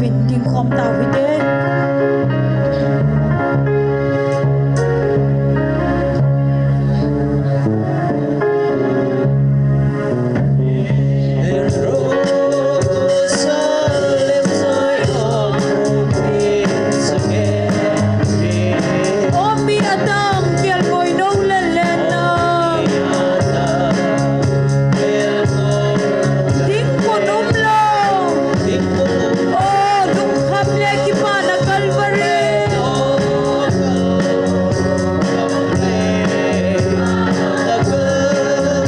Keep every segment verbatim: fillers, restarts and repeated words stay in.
Vin ding khom tau hite. O mi atam, kelngoi nou le lenna. Dingmun umlou. O, lungkham le kipana Calvary.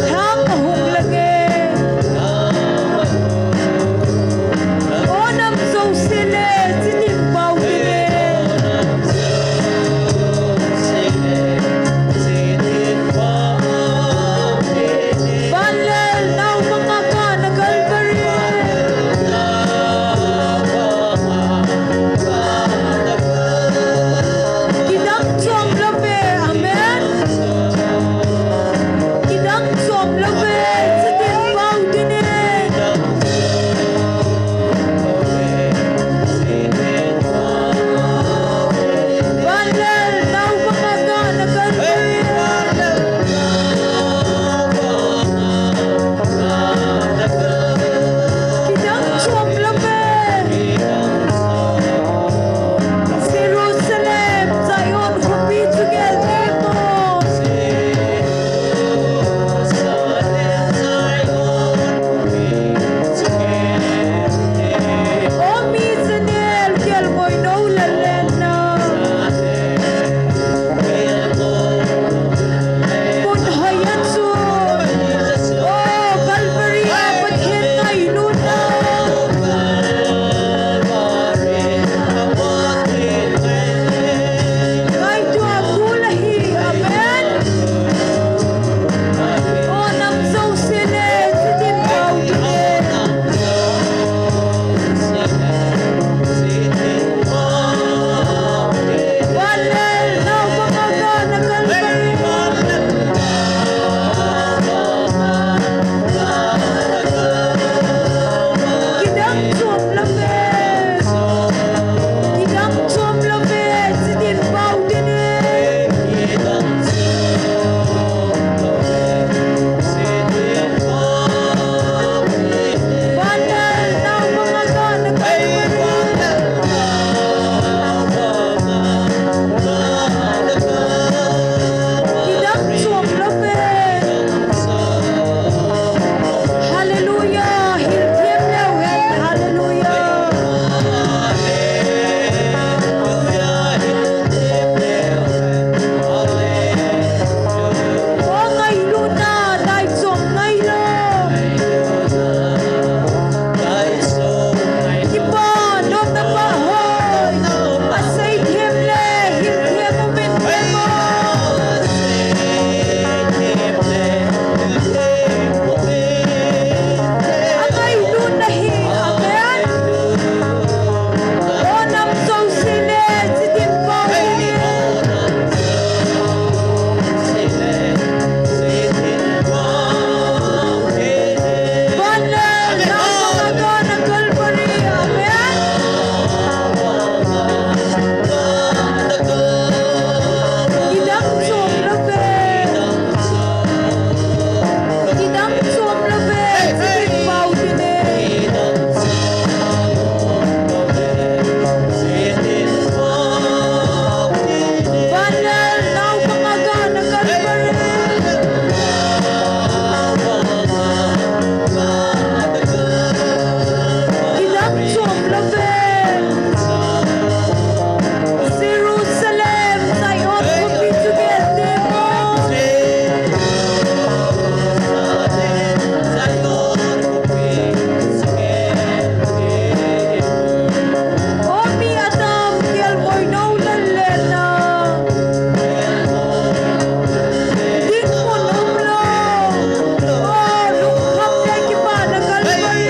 Thang ahung lenge. O nam jouse le, chitin pau tine. Vanlel nauvanga kana Calvary. Kidang chom lou ve, amen. Kidang chom lou ve, chitin pau tine. Vanlel nauvanga kana Calvary. Kidang chom lou ve. Jerusalem, Zion khopi chu gel ding mo. O mi Daniel, kelngoi nou le lenna. Mun hoiya chu, o Calvary a Pathen ngailutna. Ngaito a kul ahi, amen. O nam jouse le, chitin pau tine. Vanlel nauvanga kana Calvary. Kidang chom lou ve. Kidang chom lou ve, chitin pau tine. Vanlel nauvanga kana Calvary. Kidang chom lou ve. Hallelujah. Hilthem leu hen. Hallelujah. O ngailutna, dai chom ngailou. Kipa nomna pa hoi, asei them le, hilthem uvin them o. Angailutna hi, amen. O nam jouse le, chitin pau tine. Vanlel nauvanga kana Calvary, amen. Kidang chom lou ve. Kidang chom lou ve, chitin pau tine. Vanlel nauvanga kana Calvary. Kidang chom lou ve. Jerusalem, Zion khopi chu gel ding mo. O mi atam, kelngoi nou le lenna. Dingmun umlou. O lungkham le kipana Calvary.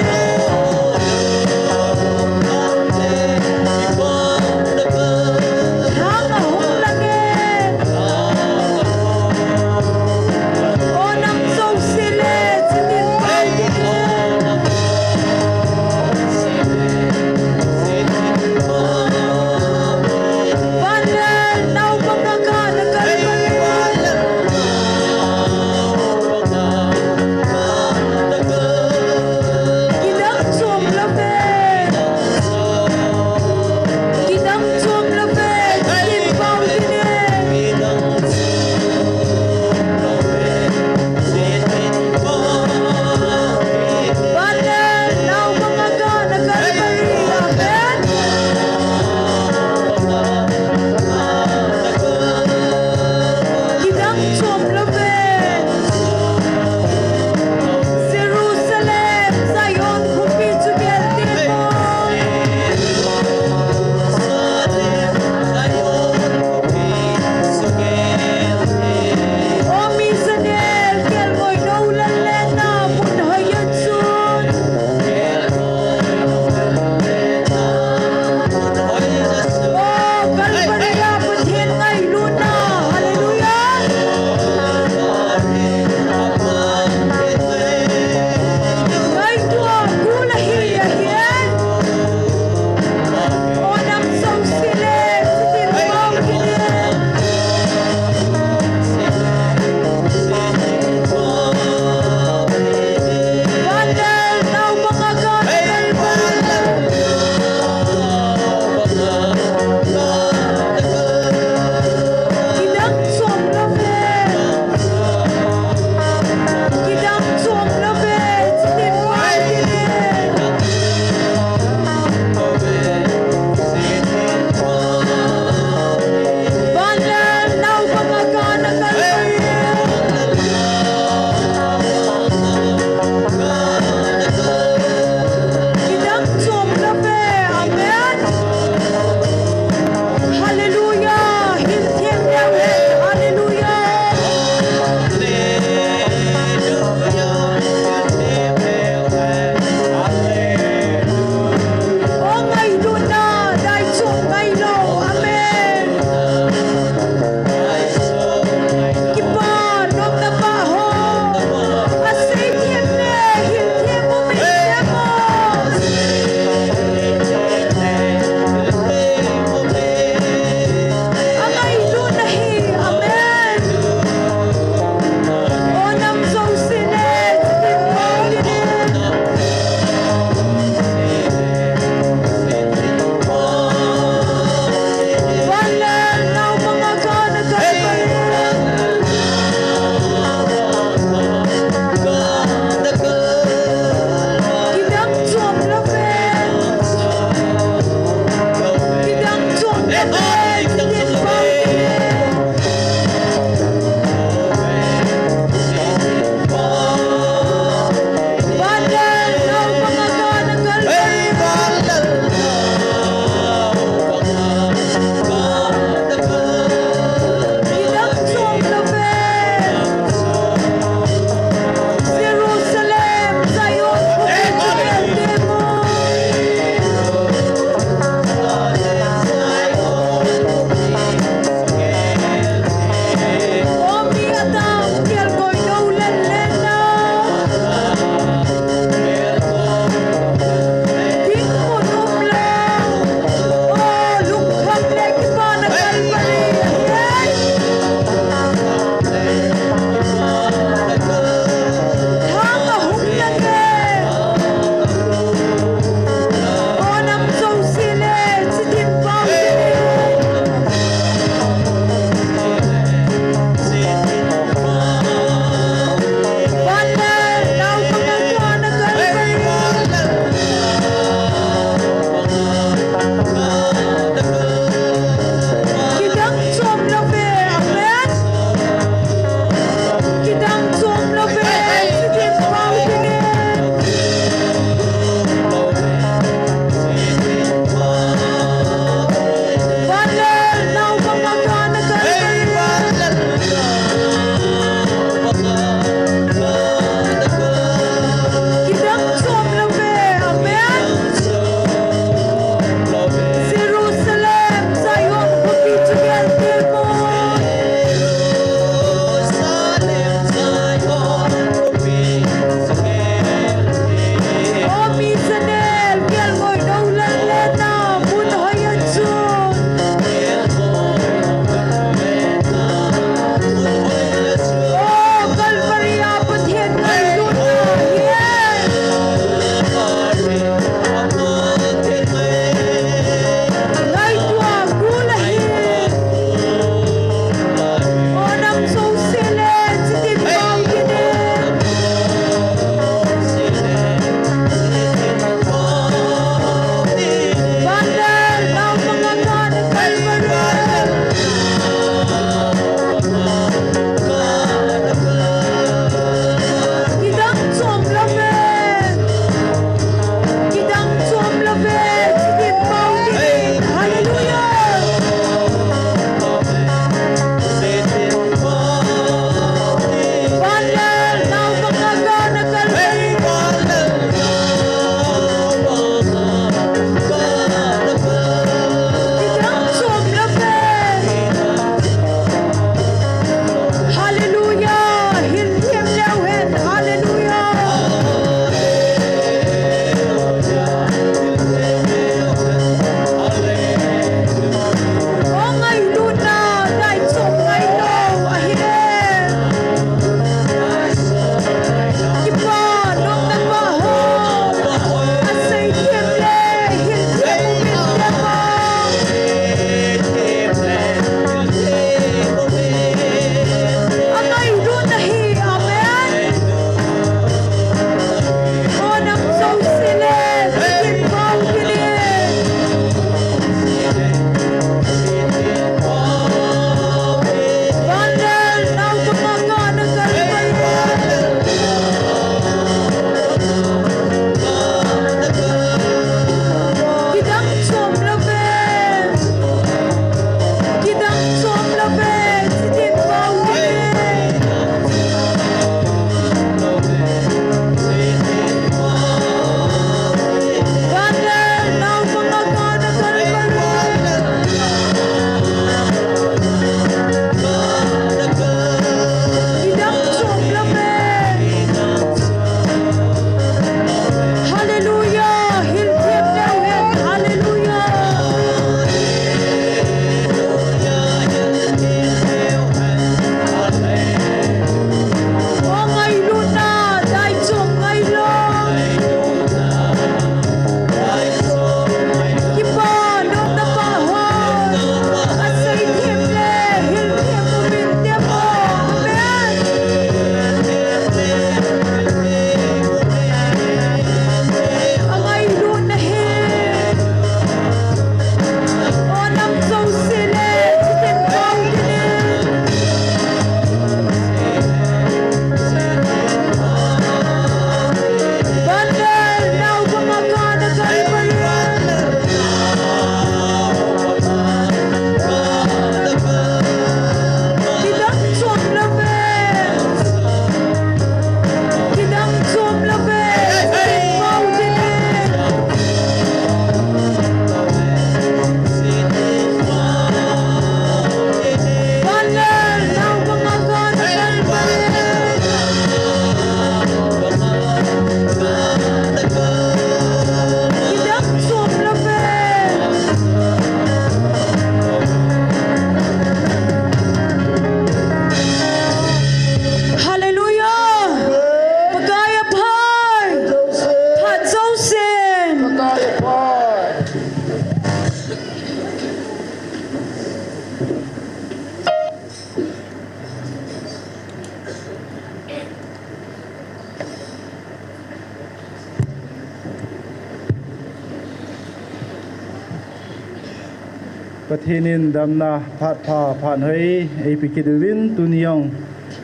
Pathen in damna phat pha phat hoi eipe kit uvin tuni jong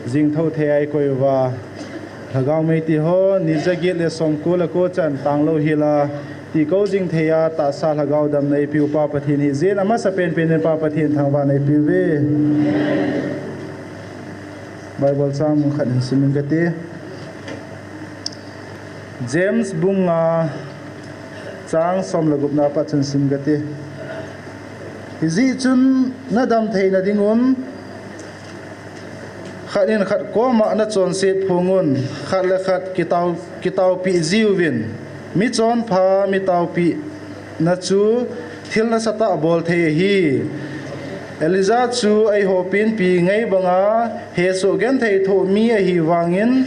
jingthou thei a eikoi uva, Lhagao mei ti ho ni jaget le somko le ko chan tanglou hel a, tikou jing thei a tahsa Lhagao damna eipeu Pa Pathen hijeh in amasa penpen in Pa Pathen thangvahna eipeuve. Bible chang mun khat hin sim inge kati. James bung nga chang som le gupna pat chun sim kati. Hijeh chun nadam theina dingun khat in khat koma nachonset phongun, khat le khat kitao, kitaopi jiuvin. Mi chonpha, mi taopina chu thil nasatah bol thei ahi. Elijah chu eihopinpi ngei banga hesoh genthei thoh mi ahi vangin,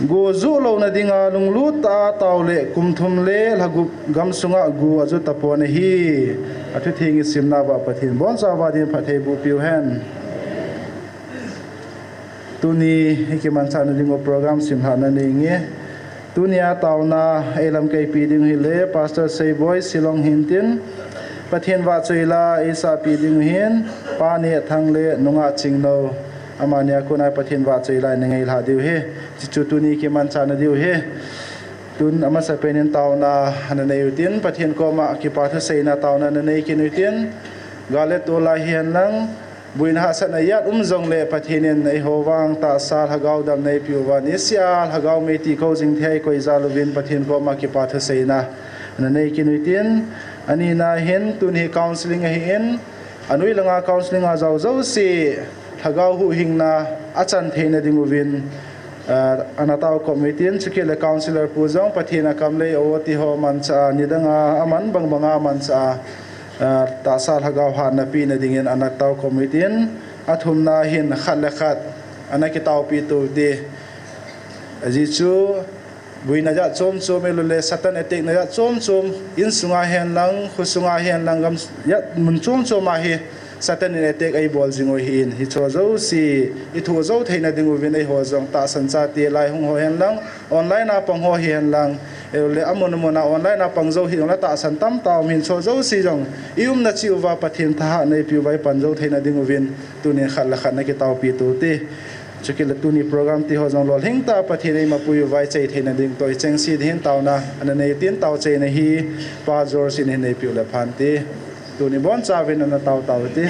go juh louna dinga lunglut tah a tao le kum thum le lha gup gamsunga go aju tapon ahi. Athutheng isimna uva Pathen bonchauva din phatthei boh peuhen. Tuni ikimanchahna dingu program simlhahna nei inge. Tunia taona eilamkaipi ding hile Pastor Seiboi Shillong hintin, Pathen vahchoi la eisahpi ding hin Pa Nehthang le nungah Chingnou, amania kona Pathen vahchoi la ina ngailha diu ahi. Chuchu tuni kimanchahna diu ahi. Tun amasapen in taona nanei utin, Pathen koma kipa thuseina taona nanei kit utin, gal le tol a hihen lang, boina hahsatna ijat um jongle Pathen in eiho vang tahsa Lhagao damna eipeuva, nisea Lhagao mei tikou jing thei a eikoi jal uvin Pathen koma kipa thuseina nanei kit utin, anina hin tuni counseling ahin, anoi langa counseling a jao jouse Lhagao huhhingna achan theina dinguvin, ah, ana taokhom utin, chukit le counselor pu jong Pathen a kam lei o ti ho manchah a, nidanga aman bangbanga manchah a, ah, tahsa Lhagao hatna pehna dingin ana taokhom utin, athumna hin khat le khat ana kitaopi tou te. Ajeh chu boina jat chom chom, ahiloule Satan attack na jat chom chom, insunga hen lang, khosunga hen lang, gam jat mun chom chom a hi Satan in attack eibol jing u ahin, hicheho jouse ithoh jou theina dinguvin eiho jong tahsan chate lai hung ho hen lang, online a pang ho hihen lang, ahiloule amun amun a online a pang jou hijongle tahsan tamtah um hin, chuho jouse jong iumna cheh uva Pathen thahatna eipeh uva ipan jou theina dinguvin tunin khat le khat ana kitaopi tou te. Chukit le tuni program tiho jong lolhing tah a Pathen eimapui uva ichai theina ding toh ichengse ding hin taona ana nei utin, taochaina hi Pa George in ahin eipeh u le phante. Tuni bonchauvin ana tao tau te.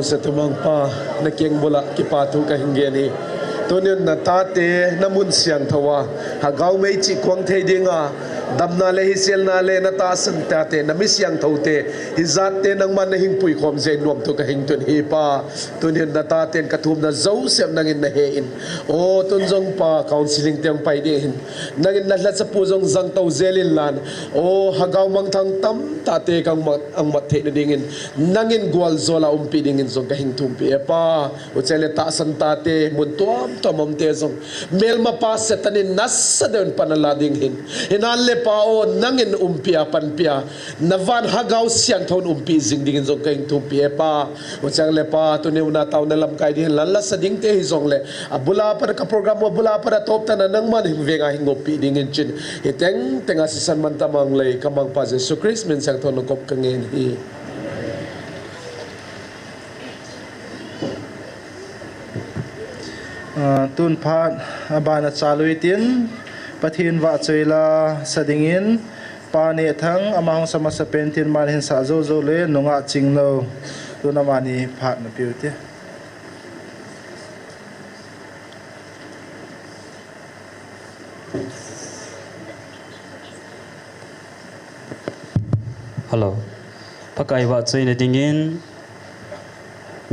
Satu Mangpa, na keng bula kipa thu ka hin gen hi. Tunin na tate, na mun siangthou a, Hagau mei chi kuang thei dinga, damna le hiselna le na tahsan tate, na mi siangthou te, hijat te nangman na hing puikhom jeh in nuam thu ka hin tun hi Pa. Tunin na taten ka thumna jouse nangin na he in. O, tun jong Pa, counseling te hung pai ding hin. Nangin na lhacha pu jong jangtou jel in lan. O, Hagau mangthang tamtah te ka hung mat, hung mat theina dingin. Nangin gualjola umpi dingin jong ka hin thumpi e Pa. Hucheng le tahsan tate, mun tuamtuam um te jong. Melmapa Satan in nasa deuin pan ala ding hin. Hinlah le Pa o, nangin umpi a panpi a. Na van Hagau siangthou in umpi jing dingin jong ka hin thumpi e Pa. Hucheng le Pa, tuni u na taona lamkai ding hin lan lasa ding te hijong le. Abula pat ka program u abula pat a toptah a nangman hin venga hin ngoppi dingin chin. Hi tengteng a sisan man tamang lei ka Mangpa Jesu Christ min siangthou in kop ka ngen hi. Ah, tun phat abana chalu itin Pathen vahchoi la sa dingin Pa Nehthang ama hung sa masa pen tin aman hin sa jou jou le nungah Chingno tun amani phat na piu te. Hello. Pakai vahchoina dingin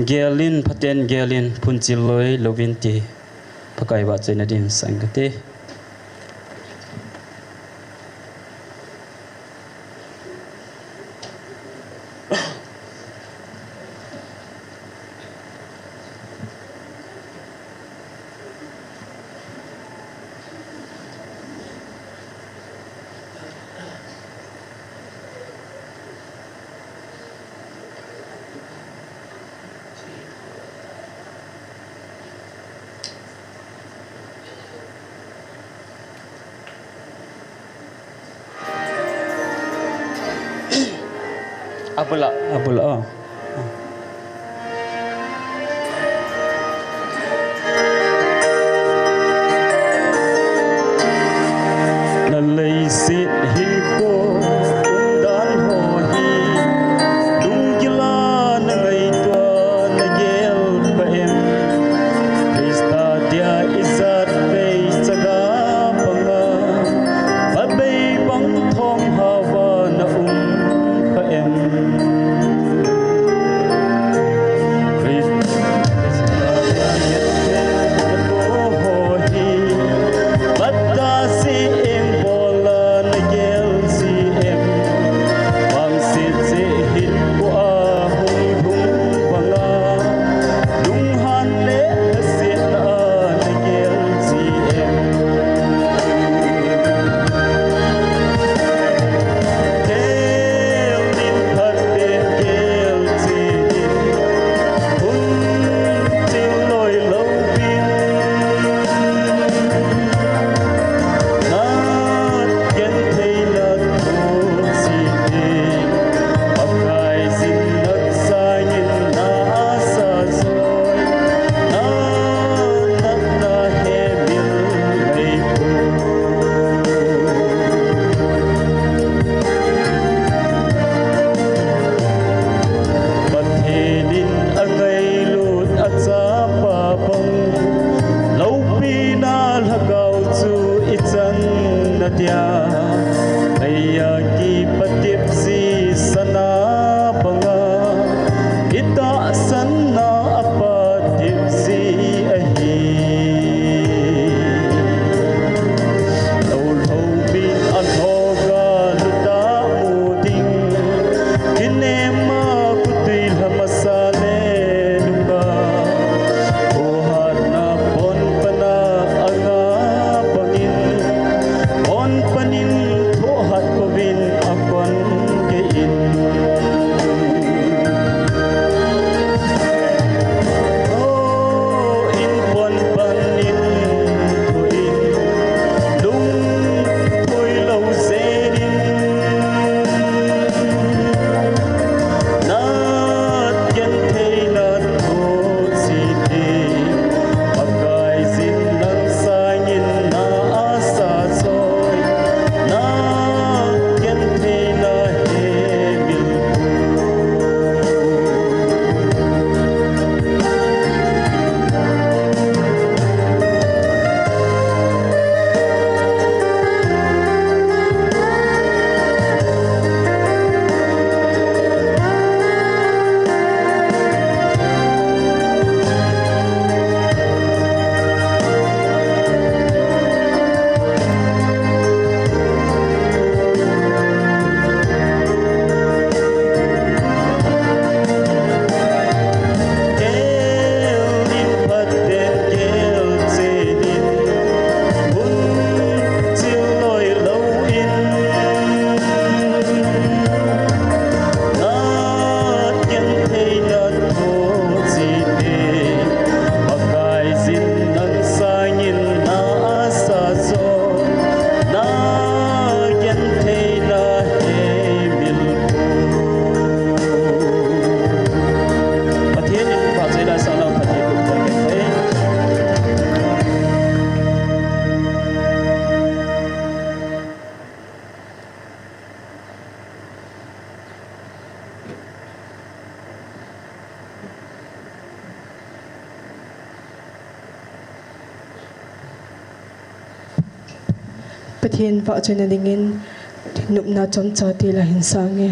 gelin, phaten gelin, phunchil loi louvin ti. Pakai vahchoina dingin sang kate. Abula, abula, oh. Na leiset hinkho umdan ho hi, lunggil a na ngaito na gel pha em? Christa dia ijat vei chaga panga, phabei bang thom hava na um pha em? Pathen vahchoina dingin nopna chomcha tila hin sange.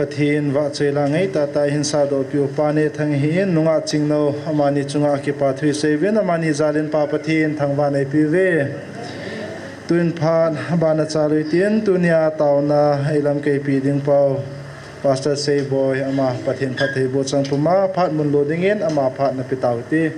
Pathen vahchoi la ngai tah tah hin sadoh piu Pa Nethang hi in nungah chingno amani chunga kipa thu isei uvin amani jal in Pa Pathen thangvah in eipe uve. Tun phat bana chalui tin tunia taona eilamkaipi ding pau Pastor Seiboi ama Pathen phattheiboh chang puma phat mun lo dingin ama phat nape tau hite.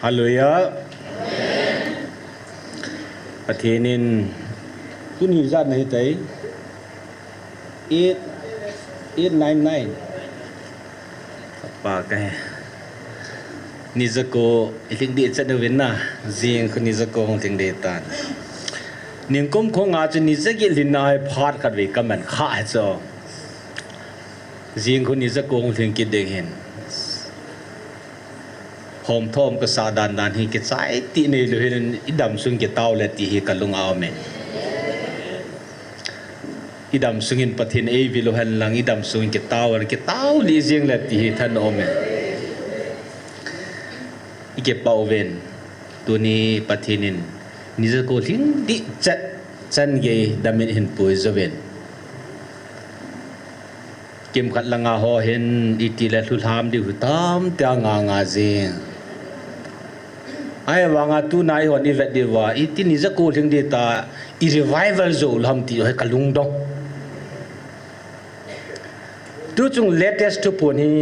Hallelujah. Pathen in tuni jat na hitai. Eight, eight nine nine. Pa ka he. Ni jako iling di chat uvin na. Jing khu ni jako hung ting di tan. Ningkum khonga chu ni jaget lhinna hi phat khat vei kaman kha he cho. Jing khu ni jako hung ting kit ding hin. Hom thom kasah dan dan hi kichai ti nei lou hin idam sung kitao le ti hi kalung a um e. Idam sungin Pathen eivi lou hen lang idam sungin kitao le kitao li jing le ti hi than um e. Ikipah uvin tuni Pathen in ni jako lhing di chat chan gei damin hin pui jouvin. Kimkhat langa ho hin iti le lhulham diu tamtia nga nga jing. Ahivanga tuna ihon ivet diuva iti ni jako lhing di ta i revival jou lham ti hi kalungdong. Tuchung latest thuphon hi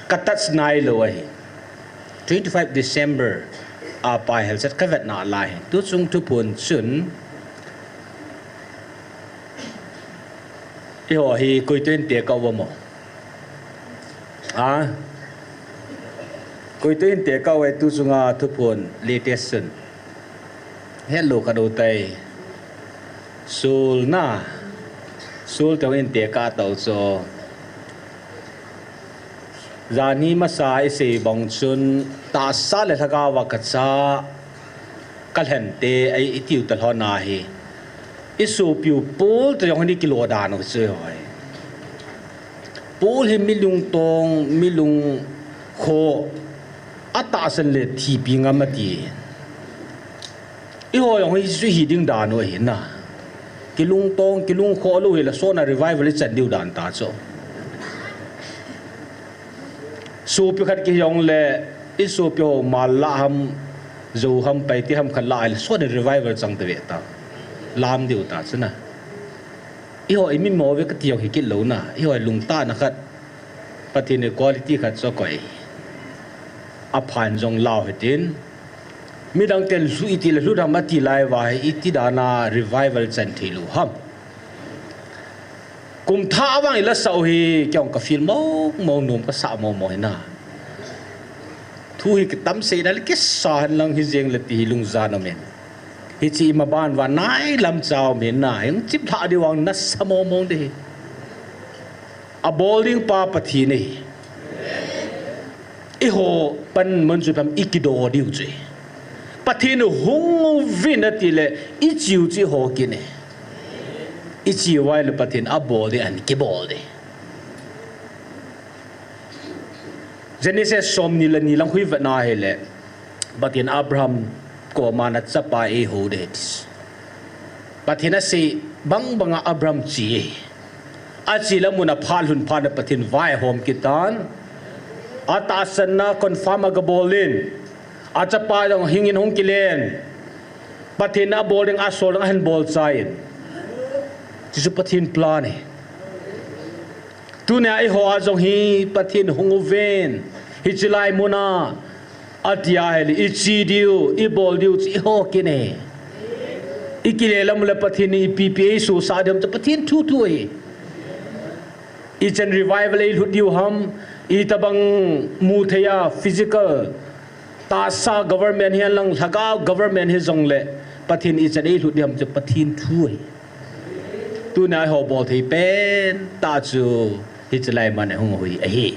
ka touch nailou ahi. Twenty-five December a Pa Helsat kavet na lai hi. Tuchung thuphon chun Eiho hi koi toh hin tekah u ham? A? Koi toh hin tekah u e tuchunga thuphon latest chun. Hello ka do tai. Sul na. Sul toh hin tekah tau cho. Jani masa isei bang chun tahsa le lhagao a kacha kalhen te ai itiu ta lhon ahi. Isopiu Paul toh jong hi kilo dan u chu hoi. Paul hi milung tong, milung kho, atahsan le thipi ngam ati. Eiho jong hi chu hi ding dan u ahi na. Kilung tong, kilung kho lou hi la sona revival ichan diu dan ta chu. Sopi khat kihong le, isopi ho mal la ham, jo ham, paite ham khat la le, sona revival chang ta ve ta. Lam diu ta chu na. Eiho imi mo ve kati jong hi kit lou na. Eiho lungtah na khat. Pathen in quality khat chu akoi. Aphan jong lau hitin. Midang ten lhu iti le lhu dam ati lai uva hi iti dan a revival chan thei lou ham. Kum thah vang ila sah u hi kei jong ka feel mong mong nom ka sah mong mong hi na. Thu hi kitam sei na le kisa hen lang hi jeng le ti hi lungjan um in. Hiche ima ban uva nai lam chau um hi na. Hung chip lha diu vang nasa mong mong di hi. Abol ding pa Pathen ahi. Eiho pan mun chu pam ikido diu chu. Pathen hung uvin ati le ichiu chu eiho kin e. Ichiu vai le Pathen abol ding ahin kibol ding. Genesis somni le ni lang hui vet na hile. Pathen Abraham koma nachapa eiho ding ati. Pathen asei bang banga Abraham chi e. Achi le muna phat lhun phat na Pathen vaihom kit tan. Atahsan na confirm aga bol in. Achapa jong hing in hung kilen. Pathen abol ding asol ding ahin bol chai in. Chuchu Pathen plan e. Tunia eiho a jong hi Pathen hung uvin. Hiche lai muna. Ati ahile, ichi diu, ibol diu, chu eiho kin e. Ikile lam le Pathen in ipi pi eisosah diu ham chu Pathen thu thu ahi. Ichan revival eilhut diu ham, itobang mu thei a physical, tahsa government hi hen lang lhagao government hi jong le, Pathen ichan eilhut ding ham chu Pathen thu ahi. Tuna eiho bol thei pen tah chu hiche lai man a hung hoi ahi.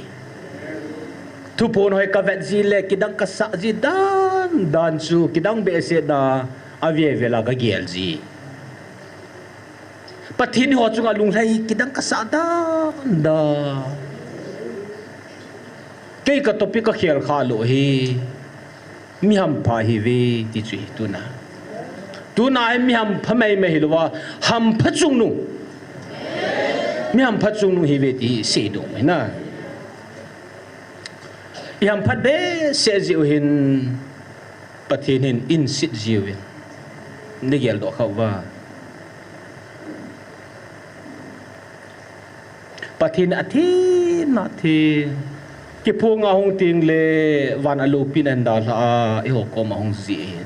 Thuphon hoi kavet ji le kidang kasah ji dan dan chu kidang behseh na a ve ve la kagel ji. Pathen eiho chunga lunglhai kidang kasah dan dan. Kei ka topic kakhel kha lou hi. Mi hampha ihiuve ti chu ahi tuna. Tuna hi mi hampha maimai hilouva, hampha chungnung. Mi hampha chungnung ihiuve ti hi seidoh mai na. Ihamphat behseh jeh u hin Pathen hin eiset jiuvin. Nei geldoh khauva. Pathen athen, athen. Kiphong a hung teng le van a loupina ahin dalha a, eiho koma hung jih ahi.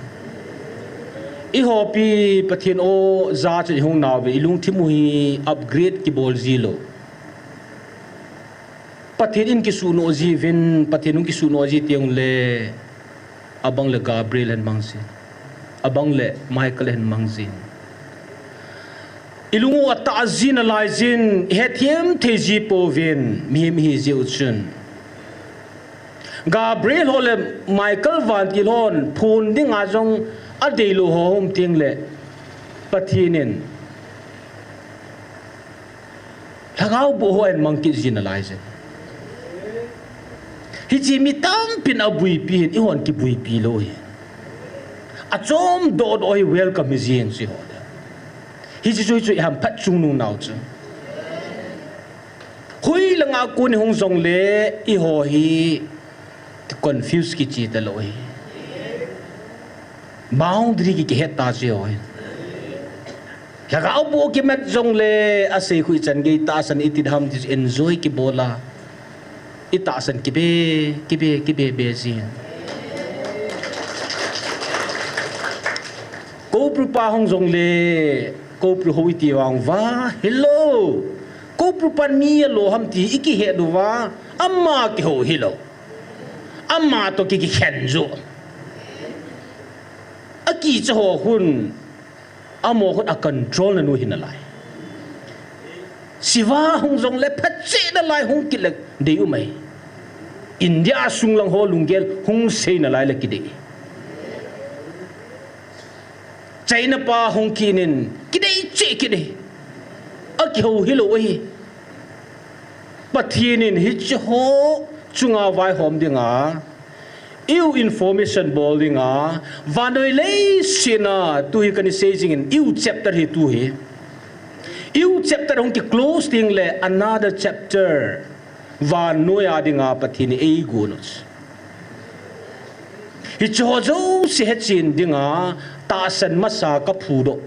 Eiho pi Pathen o ja chu ihung nauve, ilungthim u hi upgrade kibol ji lou. Pathen in kisuhnoh jiuvin, Pathen hung kisuhnoh ji teng le, abang le Gabriel ahin mang jin, abang le Michael ahin mang jin. Ilung u atah ji nalai jin, ihethem thei ji pouvin, mihem ihi jeh u chun. Gabriel ho le Michael vantil hon phon dinga jong adeilou ho hung teng le, Pathen in Lhagao boh ho ahin mang kit ji nalai jin. Hiche mi tampin abuipi hin eihon kibuipi lou hi. Achom doh doh hi welcome hi jeng si ho. Hiche chu, chu ihamphat chungnung nau chu. Hoilanga kon ihung jong le eiho hi confuse kiche talou hi. Boundary ki, kihet ta chu eiho hi. Lhagao boh kimat jong le asei khu ichan gei tahsan iti ham ti enjoy kibol a. Itahsan kibe, kibe, kibe be jin. Kopru pa hung jong le, Kopru ho iti vang uva, hello. Kopru pan mi alo ham ti ikihet uva, ama kihou hilou. Ama toh ki, kikhen jo. Akicha ho hun, amaho khut a control na nu hi nalai. Siva hung jong le phatcheh nalai hung kit le dei um ahi. India sung lang ho lunggel hung sei nalai le kidei. China pa hung kit in kidei cheh kidei. Akihou hilou ahi. Pathen in hiche ho chunga vaihom dinga, eiu information bol dinga, vannoi leiset a, tu hi kana sei jing in, eiu chapter hi tu hi. Eiu chapter hung ki close ding le another chapter, vannoi a dinga Pathen in eigon u chu. Hiche ho jouse hechen dinga, tahsan masa kaphudoh.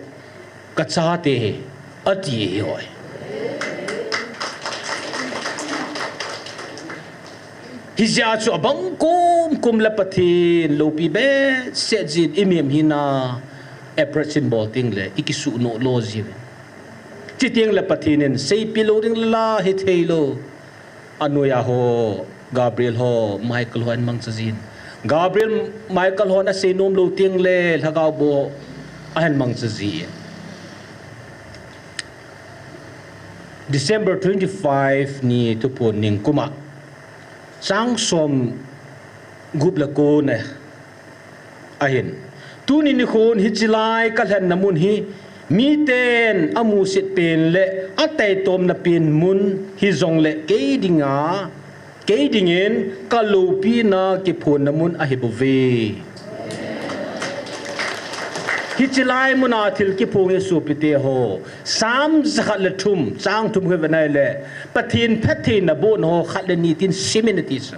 Kachate hi, ati hi hoi. Hijeh a chu abang kom kom le Pathen loupi behseh jin imihem hina approach in bol teng le ikisuhnoh lo jiuvin. Chuteng le Pathen in seipeh lou ding la hithei lou. Anoiya ho, Gabriel ho, Michael ho ahin mangcha jin. Gabriel, Michael hon asei nom lou teng le, lhagao boh ahin mangcha jin. December twenty-five ni Thuphon ningkum a. Chang som gup le ko na. Ahin. Tuni nikhon hiche lai kalhenna mun hi, miten amusit pen le ataitomna pen mun hijongle kei dinga, kei dingin kaloupina kiphonna mun ahibouve. Hiche lai muna thil kiphong hi sopite ho, Psalm jakhat le thum, chang thum hi ve nai le, Pathen phattheina bohna ho khat le ni tin simin ati chu.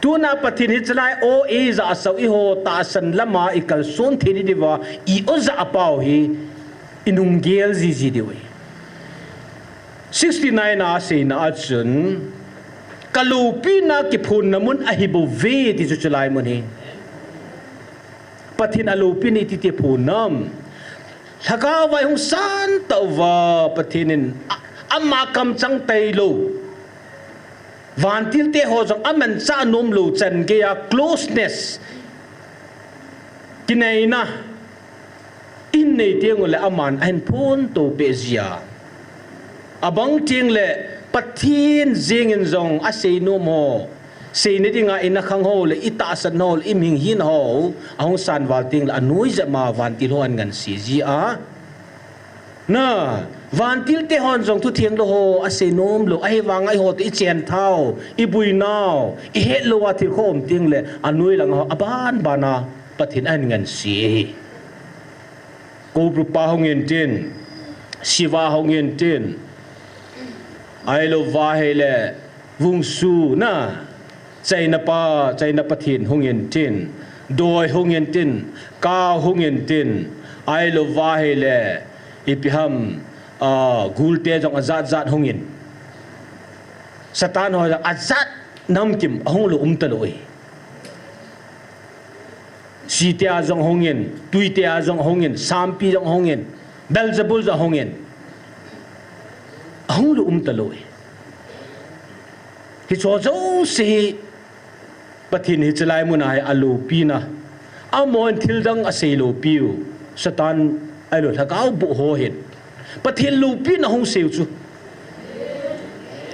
Tuna Pathen hiche lai o eija asau eiho tahsan lama ikalson theina diuva i oja apau hi inung gel jiji diu ahi. Sixty-nine a aseina a chun, kaloupina kiphonna mun ahibouve ti chu chulai mun hi. Pathen aloupina iti ti phon nam. Lhagao vai hung santah uva Pathen in a, ama kamchang tailou. Vantilte ho jong amanchah nom lou chan geiya closeness. Kineina. Ihin nei teng uleh aman ahin phonto peh jia. Abang teng leh Pathen jeng in jong asei nom ho, seina dinga ina khang ho leh itahsan ho leh imihing hina ho ahung sanval teng leh anoi jep ma vantil ho ahin nganse jia. Na, vantil te hon jong thutheng lou ho asei nom lou, ahivanga eiho toh ichen thau, ibui nau, ihet lou a thil kho um teng leh anoi lang ho aban bana Pathen ahin nganse ahi. Kobrupa hung in tin, Siva hung in tin, ahilou va hileh Vungsu na, Chaina pa, Chaina Pathen hung in tin, Doi hung in tin, Kau hung in tin, ahilou va hileh ipi ham, ah, gulte jong ajat jat hung in. Satan ho jong ajat namkim ahung lou um talou e. Site a jong hung in, tuite a jong hung in, sampi jong hung in, Beelzebul jong hung in. Ahung lou um talou e. Hiche jouse hi Pathen hiche lai mun a hi aloupina. Amahon thil dang asei loupiu. Satan ahilou lhagao boh ho hin Pathen loupina hung seiu chu.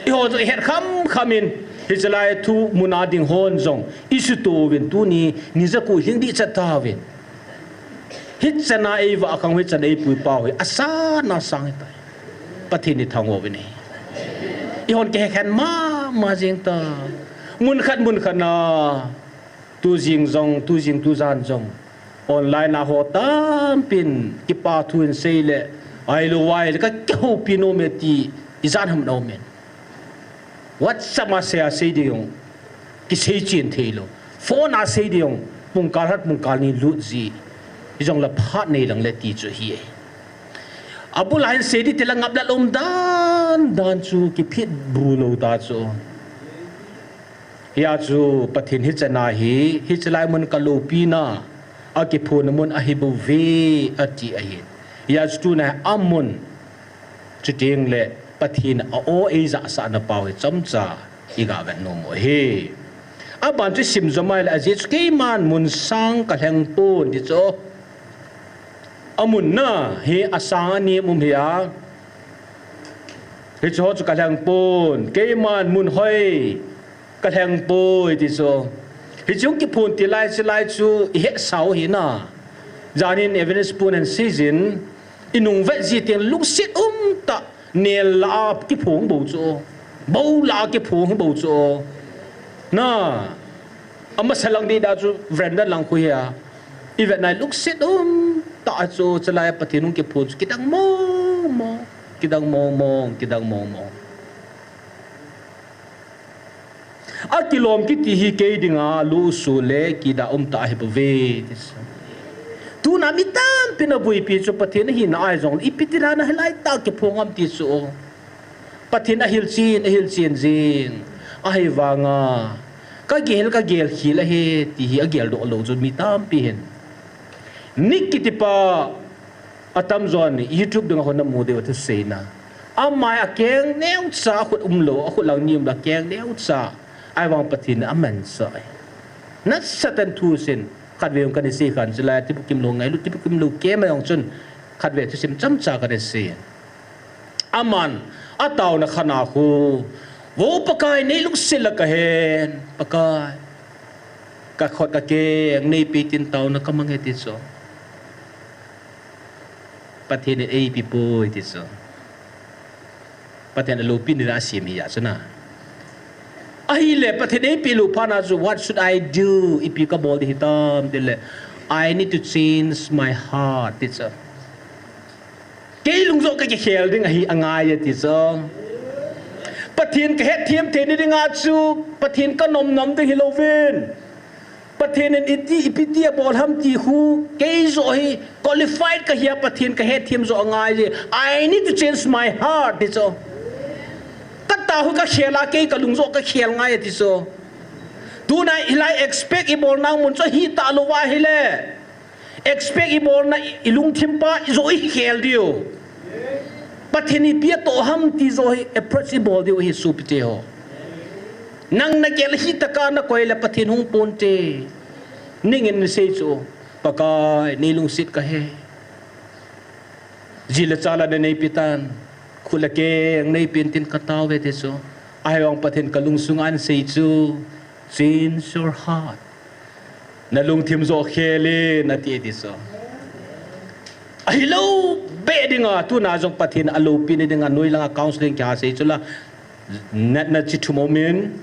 Eiho jong ihet kham kham in, hiche lai thu mun a ding hon jong isuto uvin tuni, ni jako ilhing ding chat tauvin. Hichan a eivah khang u, hichan a eipui pau hi asang asang ahitai. Pathen ithangvah uvin ahi. Eihon kihekhen mama jeng ta. Mun khat mun khat na, tujing jong, tujing tujan jong online a ho tampin kipa thu in sei leh, ahilou va hileh kakihoupi nom e ti ijat ham na um in. WhatsApp a sei a sei ding jong kisei chen thei lou. Phone a sei ding jong pungkal khat pungkal ni lut ji. Hijongleh phat nei lang leh ti chu ahi. Abul a hin sei ding tile ngap lou um dan dan chu kiphit bu lou ta chu. Hia chu Pathen hiche na hi, hiche lai mun kaloupina, akiphonna mun ahi bouve ati ahi. Hia chu tuna amun, chuteng leh Pathen a o eijahsahna pau hi chomcha iga vet nom u ahi. Aban chu sim jom a leh ajeh chu keiman mun sang kalheng pon ti chu. Amun na hi asang anem um hi a. Hiche ho chu kalheng pon, keiman mun hoi kalheng poi ti chu. Hiche hung kiphon til lai, hiche lai chu ihet sau hi na. Jan hin Evangelist Pun in seijin, inung vet ji teng lungset umtah, nel lah a kiphong bou chu. Bou lah a kiphong bou chu. Na, amasa lang ding da chu veranda lang khu hi a. Ivet nai lungset umtah a chu, hiche lai a Pathen hung kiphon chu kidang mong mong, kidang mong mong, kidang mong mong. Akilom kiti hi kei dinga lungset le kidah umtah ahi bouve ti chu. Tuna mi tampin abuipi chu Pathen ahina ahi jongleh ipi ti dan a hilai tah kiphong ham ti chu. Pathen ahilchen, ahilchen jing. Ahivanga kagel, kagel khel ahi ti hi ageldoh lou chu mi tampi hin. Nick kiti pa atamjon in YouTube dunga hon namu diu thu seina. Ama hi akeng neocha, akhut umlou, akhut lang ni umlou, akeng neocha. Ahivang Pathen in amansah e. Nasatah in thusim khatvei jong kana sei khan, chulai a Tipu Kimlou ngailut, Tipu Kimlou camp a jong chun khatvei thusim chomcha kana sei. Aman ataona khat a khu, Vo Pakai, nei lungset le kahen, Pakai, kakhut kakeng neipe tin taona kamang e ti chu. Pathen in eipe poi ti chu. Pathen aloupina a sem hi a chu na. Ahile Pathen eipe lou phat na chu, what should I do? Ipi kabol ding hitam tile, I need to change my heart ti chu. Kei lung joh kakikhel ding ahi angai e ti chu. Pathen kahetthem theina dinga chu, Pathen kanom nom ding hilouvin, Pathen in iti, ipi ti abol ham ti khu, kei joh hi qualified kahi a, Pathen kahetthem joh angai e. I need to change my heart ti chu. Katah khu kakhel a, kei kalung joh kakhel ngai e ti chu. Tuna hilai expect ibol nau mun chu hita lou va hile, expect ibolna, ilungthim pa joh ikhel diu. Pathen in ipi atoh ham ti joh hi approach ibol diu ahi sopite ho. Nang nagel a hitia nakoi le Pathen hung ponte. Ning in nasei chu, Pakai, nei lungset kahe. Ji le cha la nanei pi tan. Khut le keng neipen tin katao ve ti chu. Ahivang Pathen kalungsung a asei chu, "Change your heart." Nalungthim joh khel in ati ti chu. Ahilou beh dinga, tuna jong Pathen aloupina dinga, noi langa counseling kiha sei chu la, natna chi thum um in,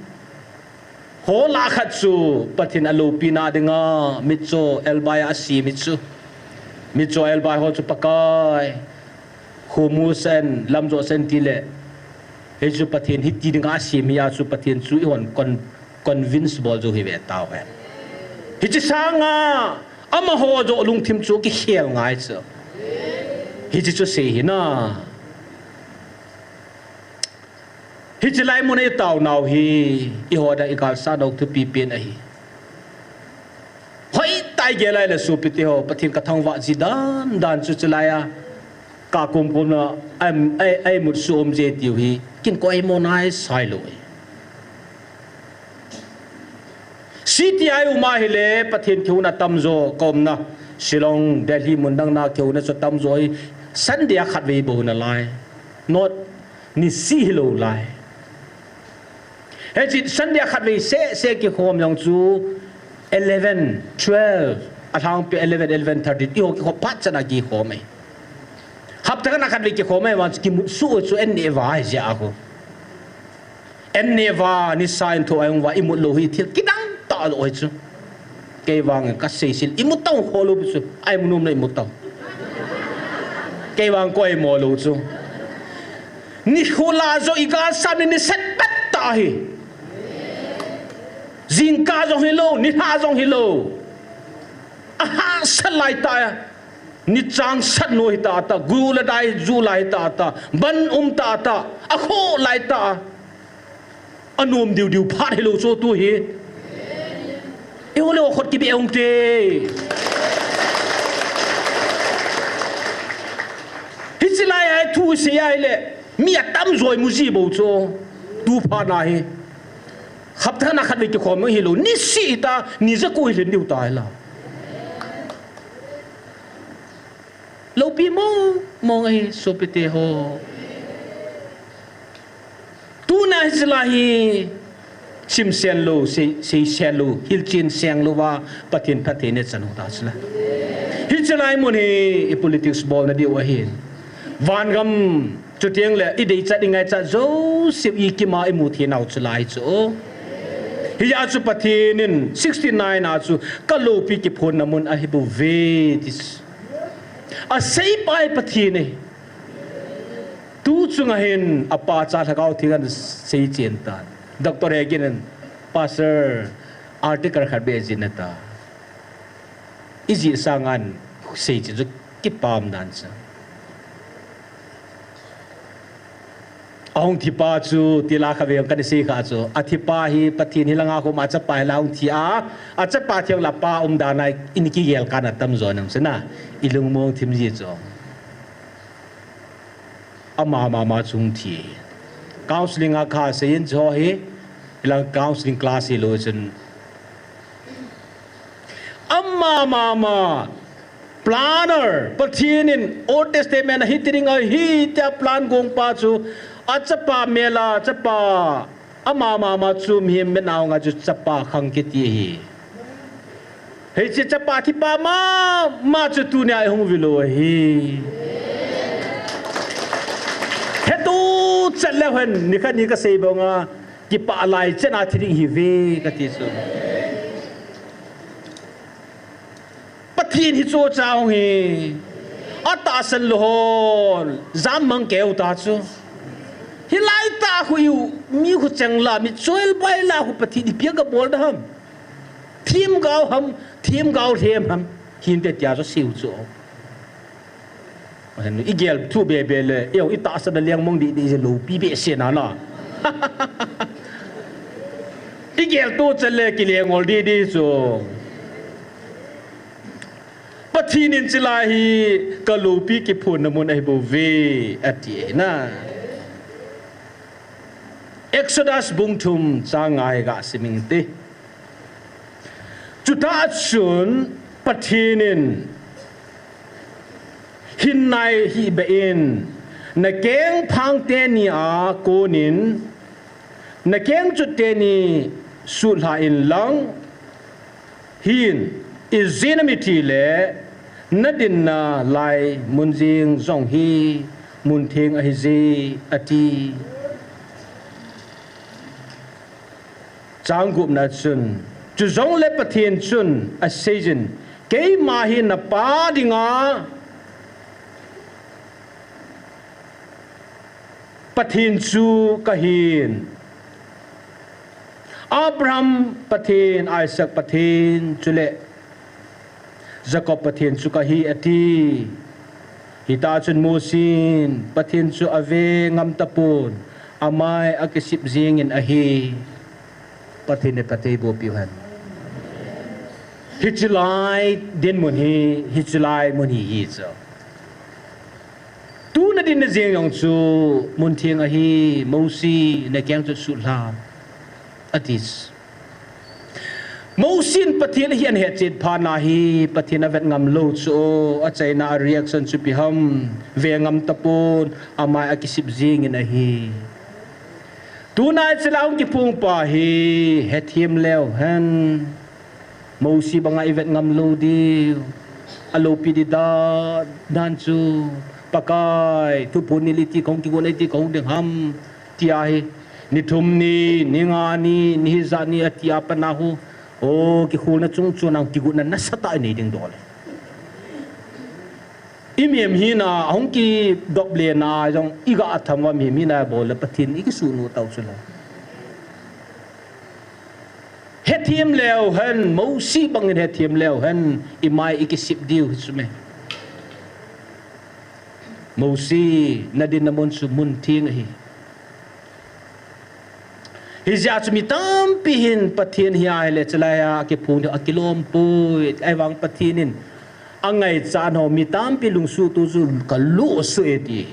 ho lah khat chu Pathen aloupina dinga, mitcho elbai a asem hi chu. Mitcho elbai ho chu Pakai, khomu sen, lamjo sen ti le. Hichu Pathen hiti dinga asem hi a chu Pathen chu eihon con-, convince bol jou hi ve tau hen. Hichi sanga, amaho joh lungthim chu kikhel ngai chu. Hichi chu sei hi na. Hichi lai mun a i taonau hi, eiho dang i galsatnau thupi pen ahi. Hoitah i gel lai le sopite ho, Pathen ka thangvah ji dan dan chu chulai a. Ka kum kum na, ai, ai, ai mut su um je tiu hi, kin ko ai mo nai sai lo. City a i um a hile, Pathen kihouna tamjo, ka umna. Shillong, Delhi, mun dang na kihouna chu tamjo hi, Sunday a khatvei bou na lai. Not, nisi hilou lai. Hichi Sunday a khatvei seh seh kikhom jong chu eleven, twelve, alhangpi eleven, eleven thirty, eiho kikhom phat chan a kikhom e. Hapta khat a khatvei kikhom e, vang chu kimut su chu en neh va hi jeh a khu. En neh va, nisa in tho a i um va, i mut lou hi thil kidang tah lou hi chu. Kei vang ka seisil, i mut tau kho lou pi chu, ai mu nom na i mut tau. Kei vang ko ai mo lou chu. Nikho lah joh i galsat ni, ni set pet tah hi. Jingkah jong hilou, nilhah jong hilou. Ahahsat lai tah a. Ni changsat nu hi tah tah, gu le dai ju lai tah tah, ban um tah tah, akhoh lai tah. Anom diu diu phat hilou chu tu hi. Eiho le eiho khut kibeh hung te. Hichi lai a thu sei a hile, mi atamjo i mu ji bou chu. Tu phat na hi. Hapta na khatvei kikhom hilou, nisi ta, ni ja ko hi len diu ta hi la. Loupi mong mong ahi sopite ho. Tuna hichi lai hi simsen lou, sei, seisen lou, hilchen seng lou va, Pathen phatthei nei chan u ta chu la. Hichi lai mun hi i politics bolna diu ahi. Vangam chuteng le i deichat i ngaichat jouse i kim a i mu thei nau chu lai chu. Hia chu Pathen in sixty-nine a chu ka loupi kiphonna mun ahi bou ve ti chu. Asei pai Pathen e. Tu chunga hin apa cha Lhagao Theng in asei chen tan. Doctor Hagin in, Pastor, article khat beh jin ata. I jih sanga sei chen chu kipah dan chu. Ahung thi pa chu, ti la kha ve kan sei kha chu. Athi pa hi Pathen hi langa khom a chapa hi la hung thi a. Achapa theng la pa um dan a i kigel kha na tamjo nam chu na. I lungmong thim ji chu. Ama mama chu hung thi. Counseling a kha sei in chu hi. Ilang counseling class hilou chun. Ama mama, planner, Pathen in Old Testament a hiti ding ahi tia plan gong pa chu, achapa mel a, chapa, ama mama chu mihem mel a hung a chu chapa khang kiti ahi. Hichi chapa thi pa mama chu tunia i hung vil u ahi. Hetu chat le hen, nikhat ni ka sei banga, kipah lai chen a thi ding hi ve ka ti chu. Pathen hi chu cha hung hi. Atahsan lou ho, jam mang keu ta chu. Hilai tah khu i u, mi khu cheng la, mi choi bai la khu Pathen ipi a ka bol da ham. Themgao ham, themgao lhem ham. Hinte tia chu siu chu. Ahin, i gel thu bebe le, i tahsan a leng mong di di je loupi behseh na na. I gel tu chan le kileng ol di di chu. Pathen in hichi lai hi ka loupi kiphonna mun ahi bou ve ati na. Exodus bung thum chang nga hi ga sim ing te. Chutah chun Pathen in Hin nai hih beh in, na kengphang teni a konin, na kengchot teni sutlha inlang, hin, ijeh inem itile, na dinna lai mun jeng jong hi, mun theng ahije, ati. Chang gupna chun, chujongle Pathen chun aseijin, keima hi na pa dinga Pathen chu kahin. Abraham Pathen, Isaac Pathen, chule Jacob Pathen chu kahi ati. Hita chun Mosin, Pathen chu ave ngam tapon, amai akisip jingin ahi. Pathen in phatthei boh piu hen. Hiche lai dinmun hi, hiche lai mun hi hi chu. Tuna dinna jeng jong chu mun theng ahi, Mosi, na kengchot sutlha, ati. Mosin Pathen ahi ahetchet phat na hi, Pathen avet ngam lou chu, achaina a reaction chu ipi ham, ve ngam tapon, amai akisip jingin ahi. Tuna hiche lai hung kiphong pa hi, hethem leu hen. Mosi banga ivet ngam lou diu. Aloupi di dan, dan chu. Pakai, thuphon nil iti kahung kigon iti kahung ding ham. Tia hi. Ni thum ni, ni nga ni, ni hijat ni ati a pat na hu. O, kikholna chung chun ang kigotna nasatah inei ding dol e. Imihem hina, ahung kidop lena jong, iga tham uva mihem hina bol le Pathen ikisuhnu tau chule. Hethem leu hen, Mosi bangin hethem leu hen, imai ikisip diu hi chu me. Mosi, na dinna mun chu mun theng ahi. Hijeh a chu mi tampi hin Pathen hi ahile, hiche lai a kiphong diu akilom poi, ahivang Pathen in angaichat ho mi tampi lungsuhto chu kaluhsuh e ti.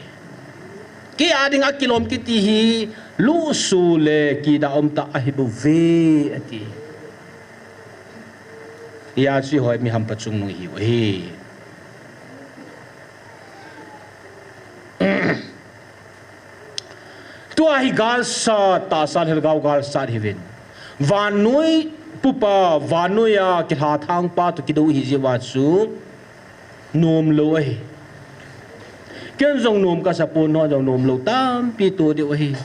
Kei a ding akilom kiti hi luhsuh le kidah umtah ahi bouve ati. Hijeh a chu eiho mi hampa chungnung ihiu ahi. Tua hi galsat, tahsa lhagao galsat hiuvin. Vannoi pupa, vannoi a kilhathang pa toh kidou ihi jeh uva chu nomlou ahi. Ken jong nom kasa pon, nangho jong nomlou tampi to diu ahi.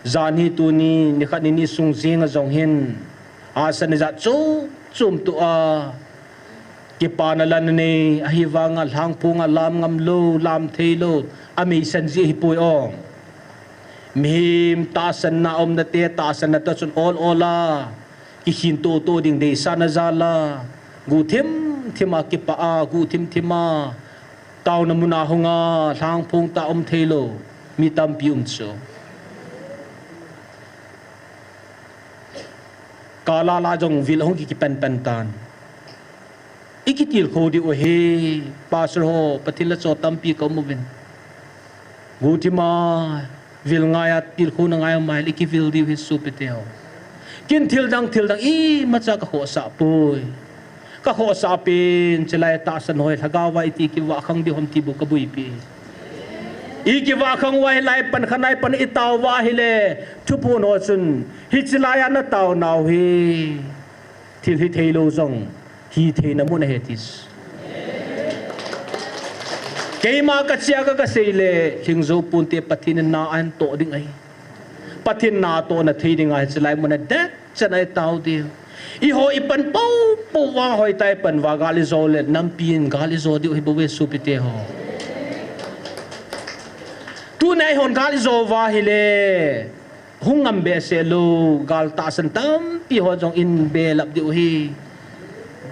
Jan hi tuni, nikhat nini sung jeng a jong hin, ahsan ijat chom chom toh a, kipana lan anei, ahivanga lhangphong a lam ngam lou, lam thei lou, ameisan jeh ahipoi o. Mihem tahsanna umna te, tahsanna toh chun ol ol a, kikhin to to ding deisahna jal a, guhthim thim a kipah a, guhthim thim a, taona mun a hung a, lhangphong tah um thei lou, mi tampi um chu. Kal a la jong vil ahung ki, kipan pan tan. Ikitilkhou diu ahi, Pastor ho, Pathen la cho tampi ka um uvin. Guhthim a, vil ngai a, tilkhouna ngai um ahile, ikivil diu ahi sopite ho. Ken thil dang, thil dang, imacha ka khohsah poi. Ka khohsah pen, hiche lai tahsan ho hi, lhagao va iti kivah khang diu ham ti bou ka boipi. Ikivah khang uva hilai pan khanai pan itao uva ahile, thuphon ho chun, hiche lai a natao nau hi. Thil hithei lou jong, hitheina mun ahi ati. Keima kachea ka, kasei le, lhing jou ponte Pathen in na ahin toh ding ahi. Pathen na tohna thei dinga hiche lai mun a det chan a itao diu. Eiho ipan pou pou uva hoitah a ipan uva gal ijo le, nampi in gal ijo diu ahi bouve sopite ho. Tuna eihon gal ijo uva ahile, hung ngam behseh lou, gal tahsan tampi ho jong in belap diu ahi.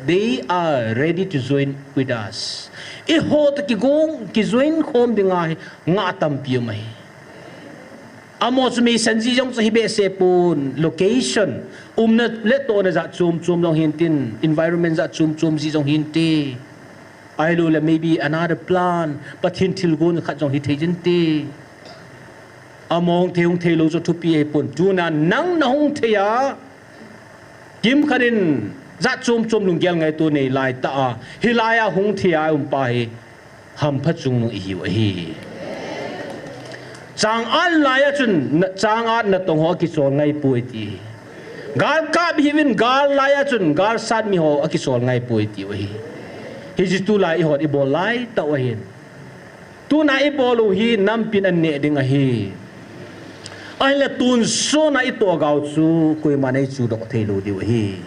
They are ready to join with us. Eiho toh kigong, kijoin khom dinga hi, ngah tampi um ahi. Amaho chu meisan jeh jong chu ahi behseh pon, location, umna le tohna jat chom chom jong hintin, environment jat chom chom jeh jong hinte. Ahilou le maybe another plan, Pathen thilgon khat jong hithei jinte. Amaho hung thei hung thei lou chu thupi ahipon. Tuna nang nahung thei a, kimkhat in jat chom chom lunggel ngaito nei laitah a, hilai a hung thei a um pa hi. Hampha chungnung ihiu ahi. Chang-at lai a chun, na-, chang-at natong ho akichol ngaipoi ti. Galkap ihiuvin, gal lai a chun galsat mi ho akichol ngaipoi tiu ahi. Hichu tulai ihon ibol laitah u ahin. Tuna ibol u hi nampin aneh ding ahi. Ahinla tonsot a itoh gau chu koiman eichudoh theilou diu ahi.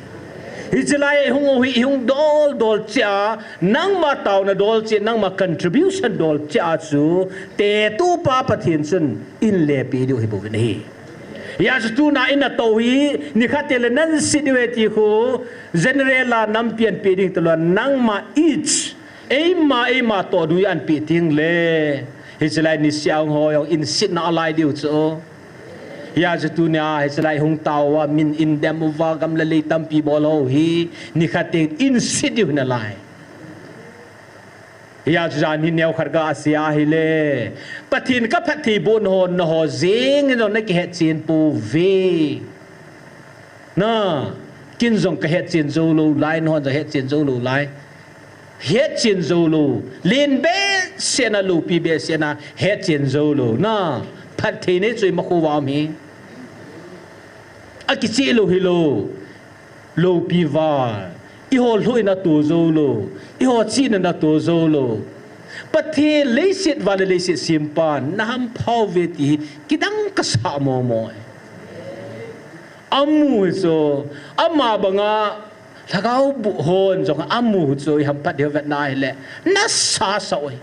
Hiche lai ihung u hi ihung doldol cheh a, nangma taona dol cheh, nangma contribution dol cheh a chu, Tetupa Pathen chun eilepi diu ahibouvin ahi. Hijeh chun tuna inatoh u hi, nikhat teng le nahin set diu ahi ti khu, general a nampi anpeh ding talou a, nangma each, eima, eima toh dui anpeh teng le, hiche lai niseh a hung ho jong in setna alai diu chu. Hijeh chun tunia, hiche lai hung tao uva, min eidem uva, gam le lei tampi bol ho hi, nikhat teng in set diu ahi nalai. Hijeh chun jan hi neokhat gasei ahile, Pathen kaphattheibohna ho, naho jeng in jong nakihetchen pouve. Na, ken jong kahetchen joulou lai, nahon jong hetchen joulou lai. Hetchen joulou, len behseh na, loupi behseh na, hetchen joulou. Na, phatthei nei chu imakho uva um hi. Akicheh lou hilou. Loupi uva, eiho lhuh in ato joulou, eiho chihna in ato joulou. Pathen leiset van le leiset sempan, nahampha uve ti hi kidang kasah momo e. Amu hi chu, ama banga lhagao boh hon jong amu hi chu, ihamphat diu vetna ahile, nasasa u ahi.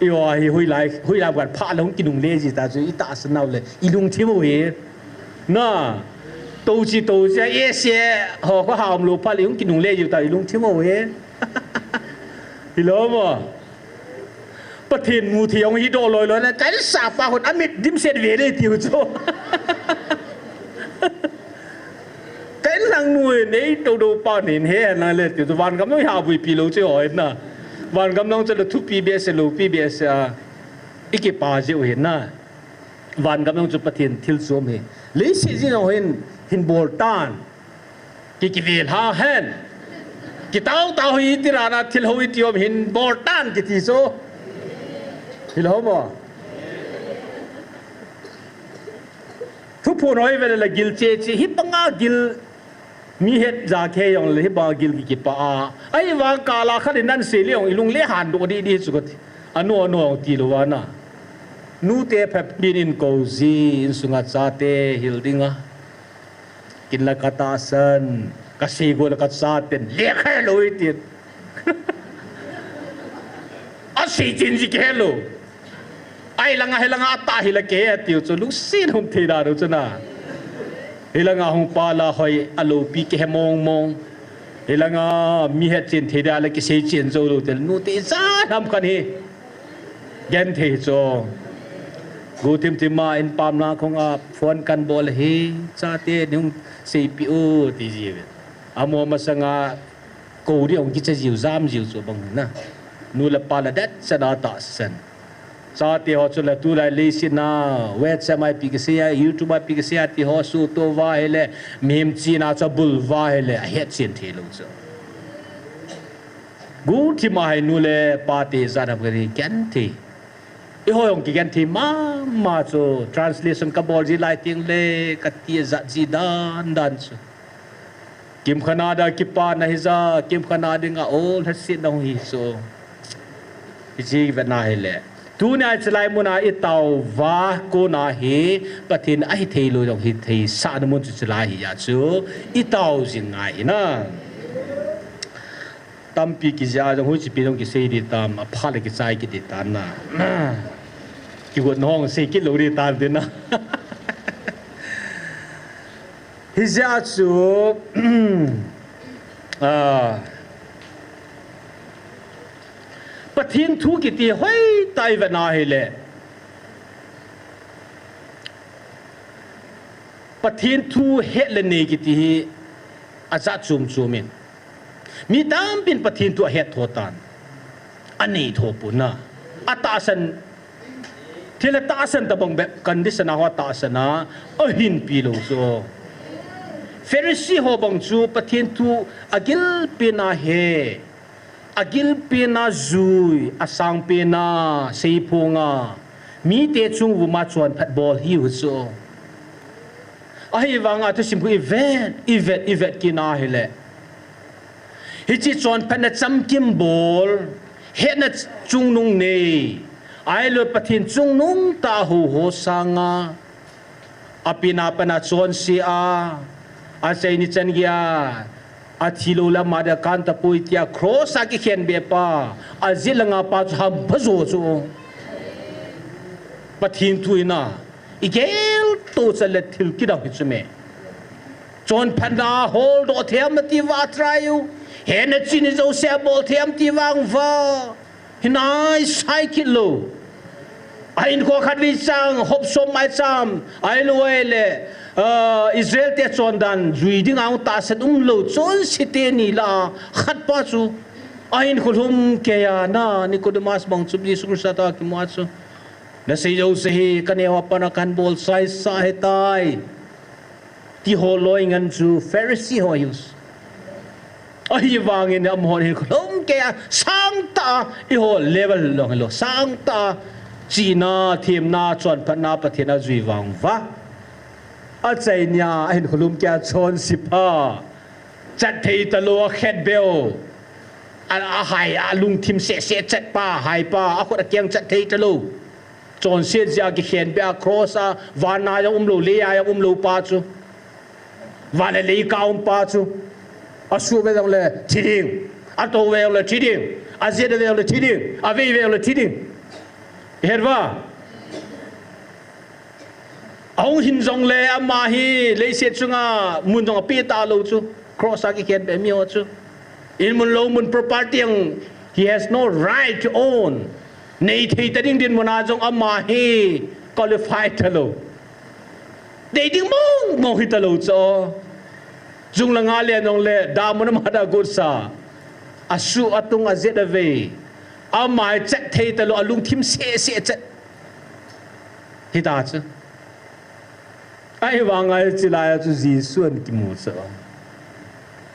Eiho hi hoilai, hoilai khat phat le hung kinungle ji ta chu, itahsan nau le, ilungthim u hi. Na, touchi, touchi, a ese, ho, kho ha umlou phat le hung kinungle ji ta, ilungthim u hi. Hilou mo. Pathen mu thei jong hidoh loi loi na, kahin sahpa khun amit dimset ve le tiu chu. Kahin lang nu nei to do pa nin he na le tiu chu, vangam jong ihavuipi lou chu hoi na. Vangam jong chu le thupi behseh loupi behseh a, ikipa jiu ahi na. Vangam jong chu Pathen thil chom ahi. Leiset jeng jong hin, hin bol tan. Ki, kivel ha hen. Kitao tao hi iti rana thil ho iti um hin bol tan kiti chu. Hilou mo. Thuphon hoi vele la gil che che, hi banga gil mi het ja khe jong le hi banga gil ki kipa a. Ahivang kala khat in nasei le jong ilung le handoh didi chu kati. Anu, anu jong tilou va na. Nute phabep in kou ji, insunga chate hil dinga. Ken la katahsan, kasei got la kachaten lekha lou iti. Asei chen ji khelou. Ahilanga, hilanga atah hi la ke atiu chu, lungset hum thei da ru chu na. Hilanga hung pa la hoi, aloupi kihe mong mong. Hilanga mi hetchen thei da la kisei chen joulou tel, nute ijat ham khat hi. Genthei chu. Guhthim thim a inpam lang khong a phone kan bol hi, chate nei hung seipi u ti ji ve. Amaho masanga kou ding hung kicha jiu, jam jiu chu bang na. Nu le pa la det cha da tahsan. Chate ho chu la tulai leiset na, WhatsApp a ipi kisei a, YouTube a ipi kisei a ti ho suhto uva ahile, mihem chihna chu abul uva ahile, ahetchen theilou chu. Guhthim a hi nu le pa te ijat ham khat hi genthei. Eiho jong kigenthei mama chu translation kabol ji lai teng le kati ajat ji dan dan chu. Kimkhat a dia kipana hija, kimkhat a dinga ol hasetna hung hi chu. Hiche vetna hile. Tunia hiche lai muna itao uva kona hi Pathen ahithei lou jong hitheisahna mun chu hiche lai hi a chu itao jing ngai hi na. Tampi kijia jong huichipi jong kisei di tam, aphat le kichai kiti tan na. Kigot nahong sei kit lou di tan tin na. Hijeh a chu, ah, Pathen thu kiti hoitah a ivet na hile, Pathen thu het le nei kiti hi ajat chom chom in. Mi tampin Pathen thu ahet tho tan. Anei tho pon na. Atahsan, thil atahsan tabang bep condition a ho atahsan a, ahinpi lou chu. Pharisee ho bang chu Pathen thu agilpena he, agilpena jui, asangpena seiphonga, mite chung vuma chonphat bol hiu chu. Ahivanga thusim khu ivet, ivet, ivet kit na hile, hiche chonphatna chamkim bol, hetna chungnung nei, ahilou Pathen chungnung tah hou ho sanga, apen apan a chonse a, achaini chan geiya athi lou le ama dia kan tapoi tia cross a kikhenbeh pa, ajet langa pa chu hampha jo chu. Pathen thu in a, igeltoh chat le thil kidang hi chu me. Chonphatna holdoh thei am ati uva try u. Hetna chini jouse abol thei am ti vang uva, hinai sai kit lou. Ahinkho khatvei chang, hop som maicham, ahilou le, ah, Israel te chondan jui dinga hung tahsan umlou, chonse teni lah a khat pa chu, ahinkho lhumkeiya na Nicodemus bang chu Jesu Christa toh kimu a chu, nasei jouse hi kaneo a pat a kahin bol saisa ahitai, ti ho loi ngen chu Pharisee ho hiu chu. Ahivangin amahon hinkho lhumkeiya sangtah a, eiho level jong hilou, sangtah a chihna, themna, chonphatna Pathen ajui vang uva, achaini a ahinkho lhumkeiya chonse pa, chat thei talou, akhetbeh u, a, ahai, alungthim sehseh chat pa, hai pa, akhut akeng chat thei talou, chonset jeh a kikhenbeh a cross a, van a jong umlou, lei a jong umlou pa chu, van le lei kah a um pa chu, asuh ve jongle thi ding, atou ve jongle thi ding, ajet ve jongle thi ding, avei ve jongle thi ding. Ihet uva? Ahung hin jongle ama hi leiset chunga mun jong apeh talou chu, cross a kikhenbeh miho chu. Inmun lou mun, property jong he has no right to own. Nei thei ta ding dinmun a jong ama hi qualify talou, dei ding mong mong hitalou chu. Chunglang a len jongle damun ama dia gotsa, asuh atung ajet avei, ama hi chat thei talou, alungthim sehseh chat hita chu. Ahivanga hiche laiya chu Jesu ahin kimu chu,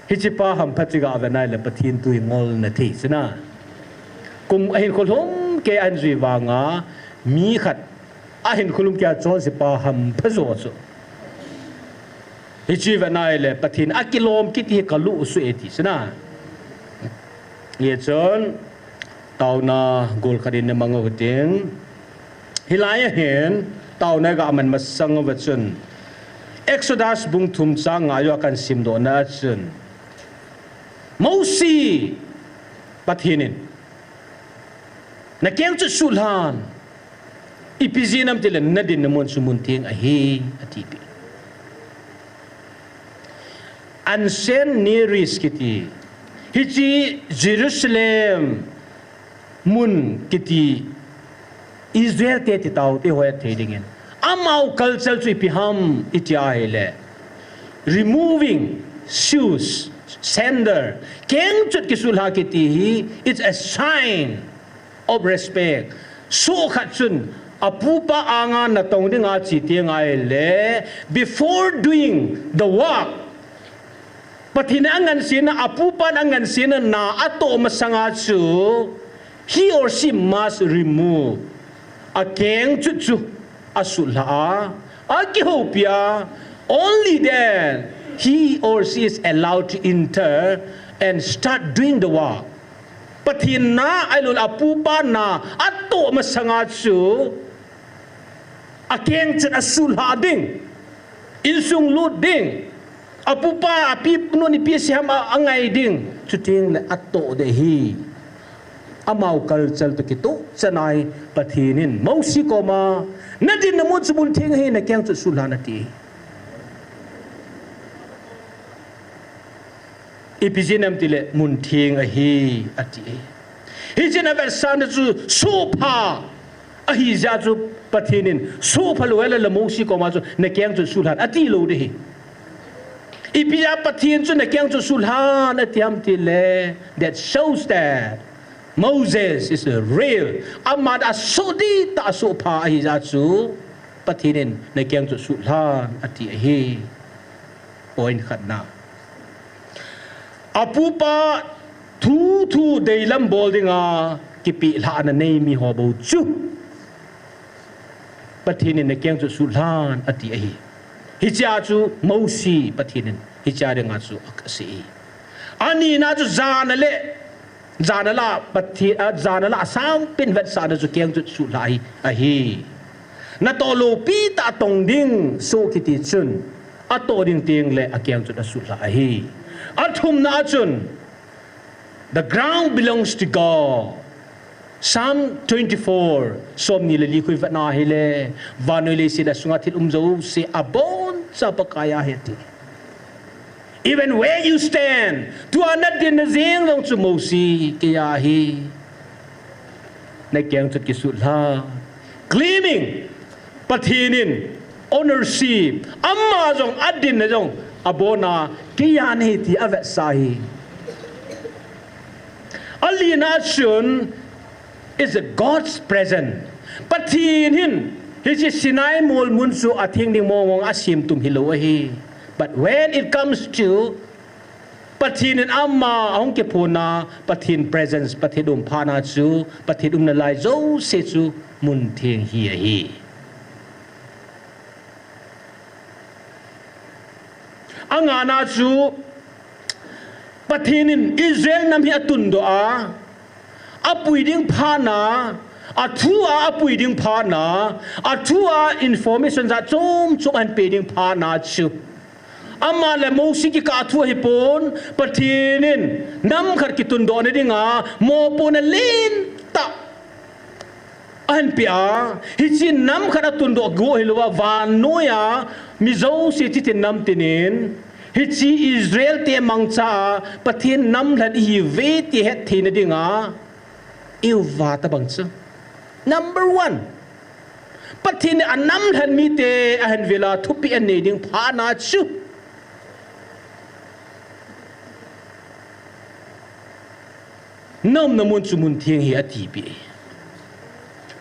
hiche pa hampha chu iga vet na hile Pathen thu hi ngolna thei chu na. Kum ahinkho lhumkeiya ahin jui vanga mi khat ahinkho lhumkeiya chonse pa hampha jo chu, hiche ivet na hile Pathen akilom kiti hi kalu u soh e ti chu na. Hichun taona gol khat in namang u hitin, hilai a hin taona iga man masang uva chun, Exodus bung thum chang nga a kahin simdoh na a chun, Mosi, Pathen in, nakeng chu suhlhan, ipi jeh inem itile nadin namun chu mun theng ahi, atipeh. Ancient Near East kiti, hiche Jerusalem mun kiti, Israel te ti taote ho het thei dingin, amau culture chu ipi ham iti ahile, removing shoes, sandal, kengchot kisuhlha kiti hi, it's a sign of respect. Soh khat chun apupa anga natong dinga che teng ahile, before doing the work, Pathen in angansena, apupan angansena na atoh masanga chu, he or she must remove, akengchot chu asuhlha a, akihoupi a, only then he or she is allowed to enter and start doing the work. Pathen na, ahilouleh apupa na atoh masanga chu, akengchot asuhlha ding, insung lut ding, apupa, api, nu, ipi asei ham a, angai ding, chutengle atoh ding ahi. Amau culture toh kitoh chanai Pathen in Mosi koma, nadin namun chu mun theng ahi, nakengchot suhlhan ati. Ipi jeh inem itile mun theng ahi, ati. Hichun avetsahna chu sohpha ahi jeh chu Pathen in sohpha lou ahile Mosi koma chu nakengchot suhlhan ati lou ding ahi. Ipi jeh a Pathen chu nakengchot suhlhan ati ham itile, that shows that Moses is a real, ama dia soh dihtah sohpha ahi jeh chu Pathen in nakengchot suhlhan ati ahi. Point khatna. Apupa thu thu deilam bol dinga kipelhahna nei mi ho bou chu Pathen in nakeng chu sutlhan ati ahi. Hichea chu Mosi Pathen in hichea dinga chu akasei ahi. Anina chu jana le jana la Pathen, a, jana la asangpen vetsahna chu keng chu sutlha ahi, ahi. Natoh loupi tah tong ding soh kiti chun, atoh ding teng le akeng chu asutlha ahi. Athumna a chun, the ground belongs to God. Psalm twenty-four, somni le li khu ivetna hile, vannoi leiset le asunga thil um jouse aboncha Pakai a ahi ati. Even where you stand, tua nadinna jeng jong chu Mosi, keia ahi. Nakeng chu kisutlha. Claiming, Pathen in ownership, ama jong adinna jong abona, keia ahi ti avetsah ahi. Alina chun, is a God's present. Pathen hin, hiche Sinai mol mun chu atheng ding mong mong asemtum hilou ahi. But when it comes to Pathen in ama ahung kiphonna, Pathen presence, Pathen umphana chu, Pathen umna lai jouse chu mun theng hi ahi. Angana chu, Pathen in Israel nam hi atundoh a, apui ding phatna, athua apui ding phatna, athua information jat chom chom ahin pe ding phatna chu, ama le Mosi kikah thu ahipon, Pathen in nam khat kitundohna dinga mopohna lentah ahin pea, hiche nam khat atundoh go hilouva, vannoiya mi jouse chiti nam tinin, hiche Israel te mangcha a Pathen namlhen ihiuve ti hettheina dinga, iuva tobang chu. Number one, Pathen in anamlhen mite ahin vela thupeh anei ding phatna chu, naumna mun chu mun theng hi atipeh.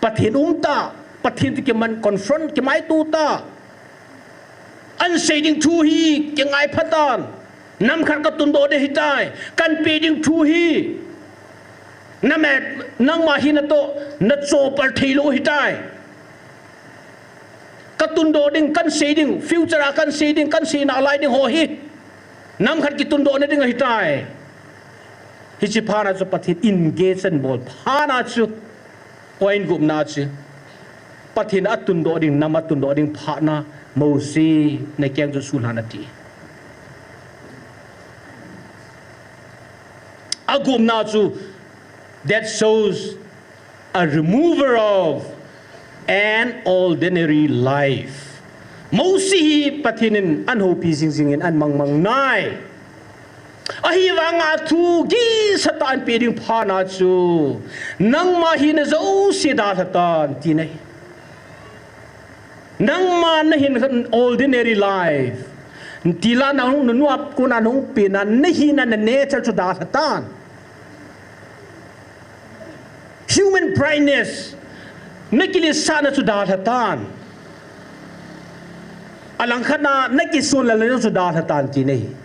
Pathen umta, Pathen toh kiman confront, kimaito ta. Ahin sei ding thu hi kingaipha tan. Nam khat katundoh ding ahitai. Kahin pe ding thu hi, nangma hi natoh nachopal theilou ahitai. Katundoh ding, kahin sei ding, future a kahin sei ding, kahin sei nalai ding ho hi, nam khat kitundohna ding ahitai. Hiche phatna chu Pathen engage ahin bol phatna chu, point gupna chu, Pathen atundoh ding, nam atundoh ding phatna, Mosi, nakeng chu sutlhan ati. Agupna chu, that shows a remover of an ordinary life. Mosi hi Pathen in ahin houpi jing jingin ahin mang mang nai. Ahivanga thu gisatah ahin pe ding phatna chu, nangma hina jouse dalha tan tina ahi. Nangma nahin ordinary life, tilana hung, nanu a kona hung pena, nahina, na nature chu dalha tan. Human brightness, nakiletsahna chu dalha tan. Alangkhatna, nakisonlalna chu dalha tan tina ahi.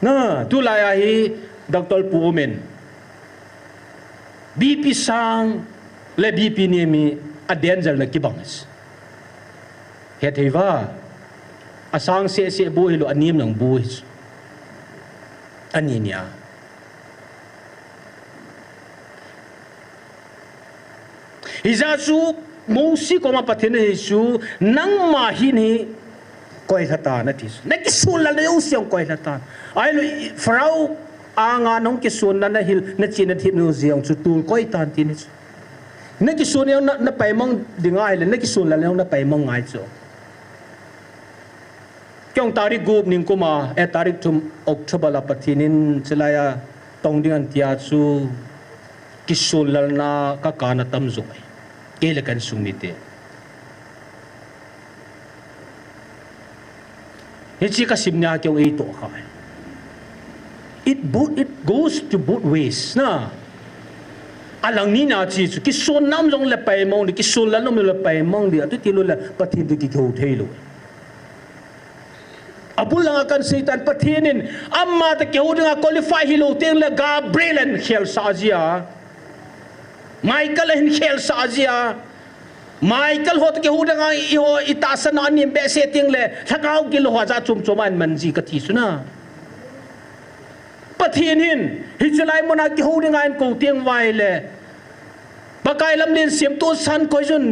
Na, tulaiya hi Doctor Pu Umin, B P sang le B P nem hi a danger na kibang. Hethei uva, asang seh seh bu hilou, anem lang bu hi. Ani nia. Hijeh chun Mosi koma Pathen in hichu, nangma hin hi koilha tan ati. Nakisonlalna jouse koilha tan. Ahilou, Pharaoh anga nahung kisonna, nahil, nachena themna jouse chu tol koi tan tina ahi chu. Nakison jong na, napaimang ding ahile, nakisonlalna jong napaimang ngai chu. Keiin tarik gup ningkuma, eh, tarik thum October la Pathen in chulaiya tong ding ahin tia chu, kisonlalna kakana tam jong ahi. Kei le kahinsung mite. Hiche kasimna keiin eitoh kha. It both, it goes to both ways, na. Alang nina chu, chu kisonna um jongle paimang ding, kisonlal um jongle paimang ding, atu tilou le Pathen toh kihou theilou. Abul langa kan Satan Pathen in ama toh kihou dinga qualify hilou teng le Gabriel ahin khelsah jia. Michael ahin khelsah jia. Michael ho toh kihou dinga eiho itahsan a anem behseh teng le lhagao gilou ho jat chom chom ahin man ji kati chu na. Pathen hin, hiche lai muna kihou dinga ahin kou teng uva ahile, Pakai lamlen semtoh san koi jun,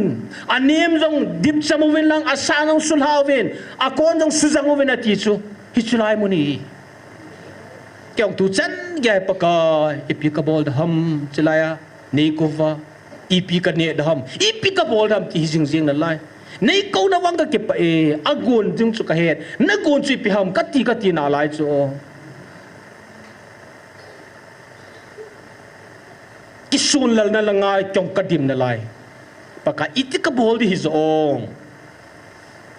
anem jong dipcham uvin lang, asang jong sulha uvin, akon jong sujang uvin ati chu. Hiche lai mun hi. Kei jong tuchan gei Pakai, ipi kabol ding ham, hiche lai a, nei kou uva. Ipi kaneh ding ham, ipi kabol ding ham ti hi jing jing nalai. Nei kouna vang kakipah e, agon ding chu kahet. Nagon chu ipi ham, kati kati nalai chu. Kisonlalna langa kei jong kadim nalai. Pakai iti kabol ding hijong.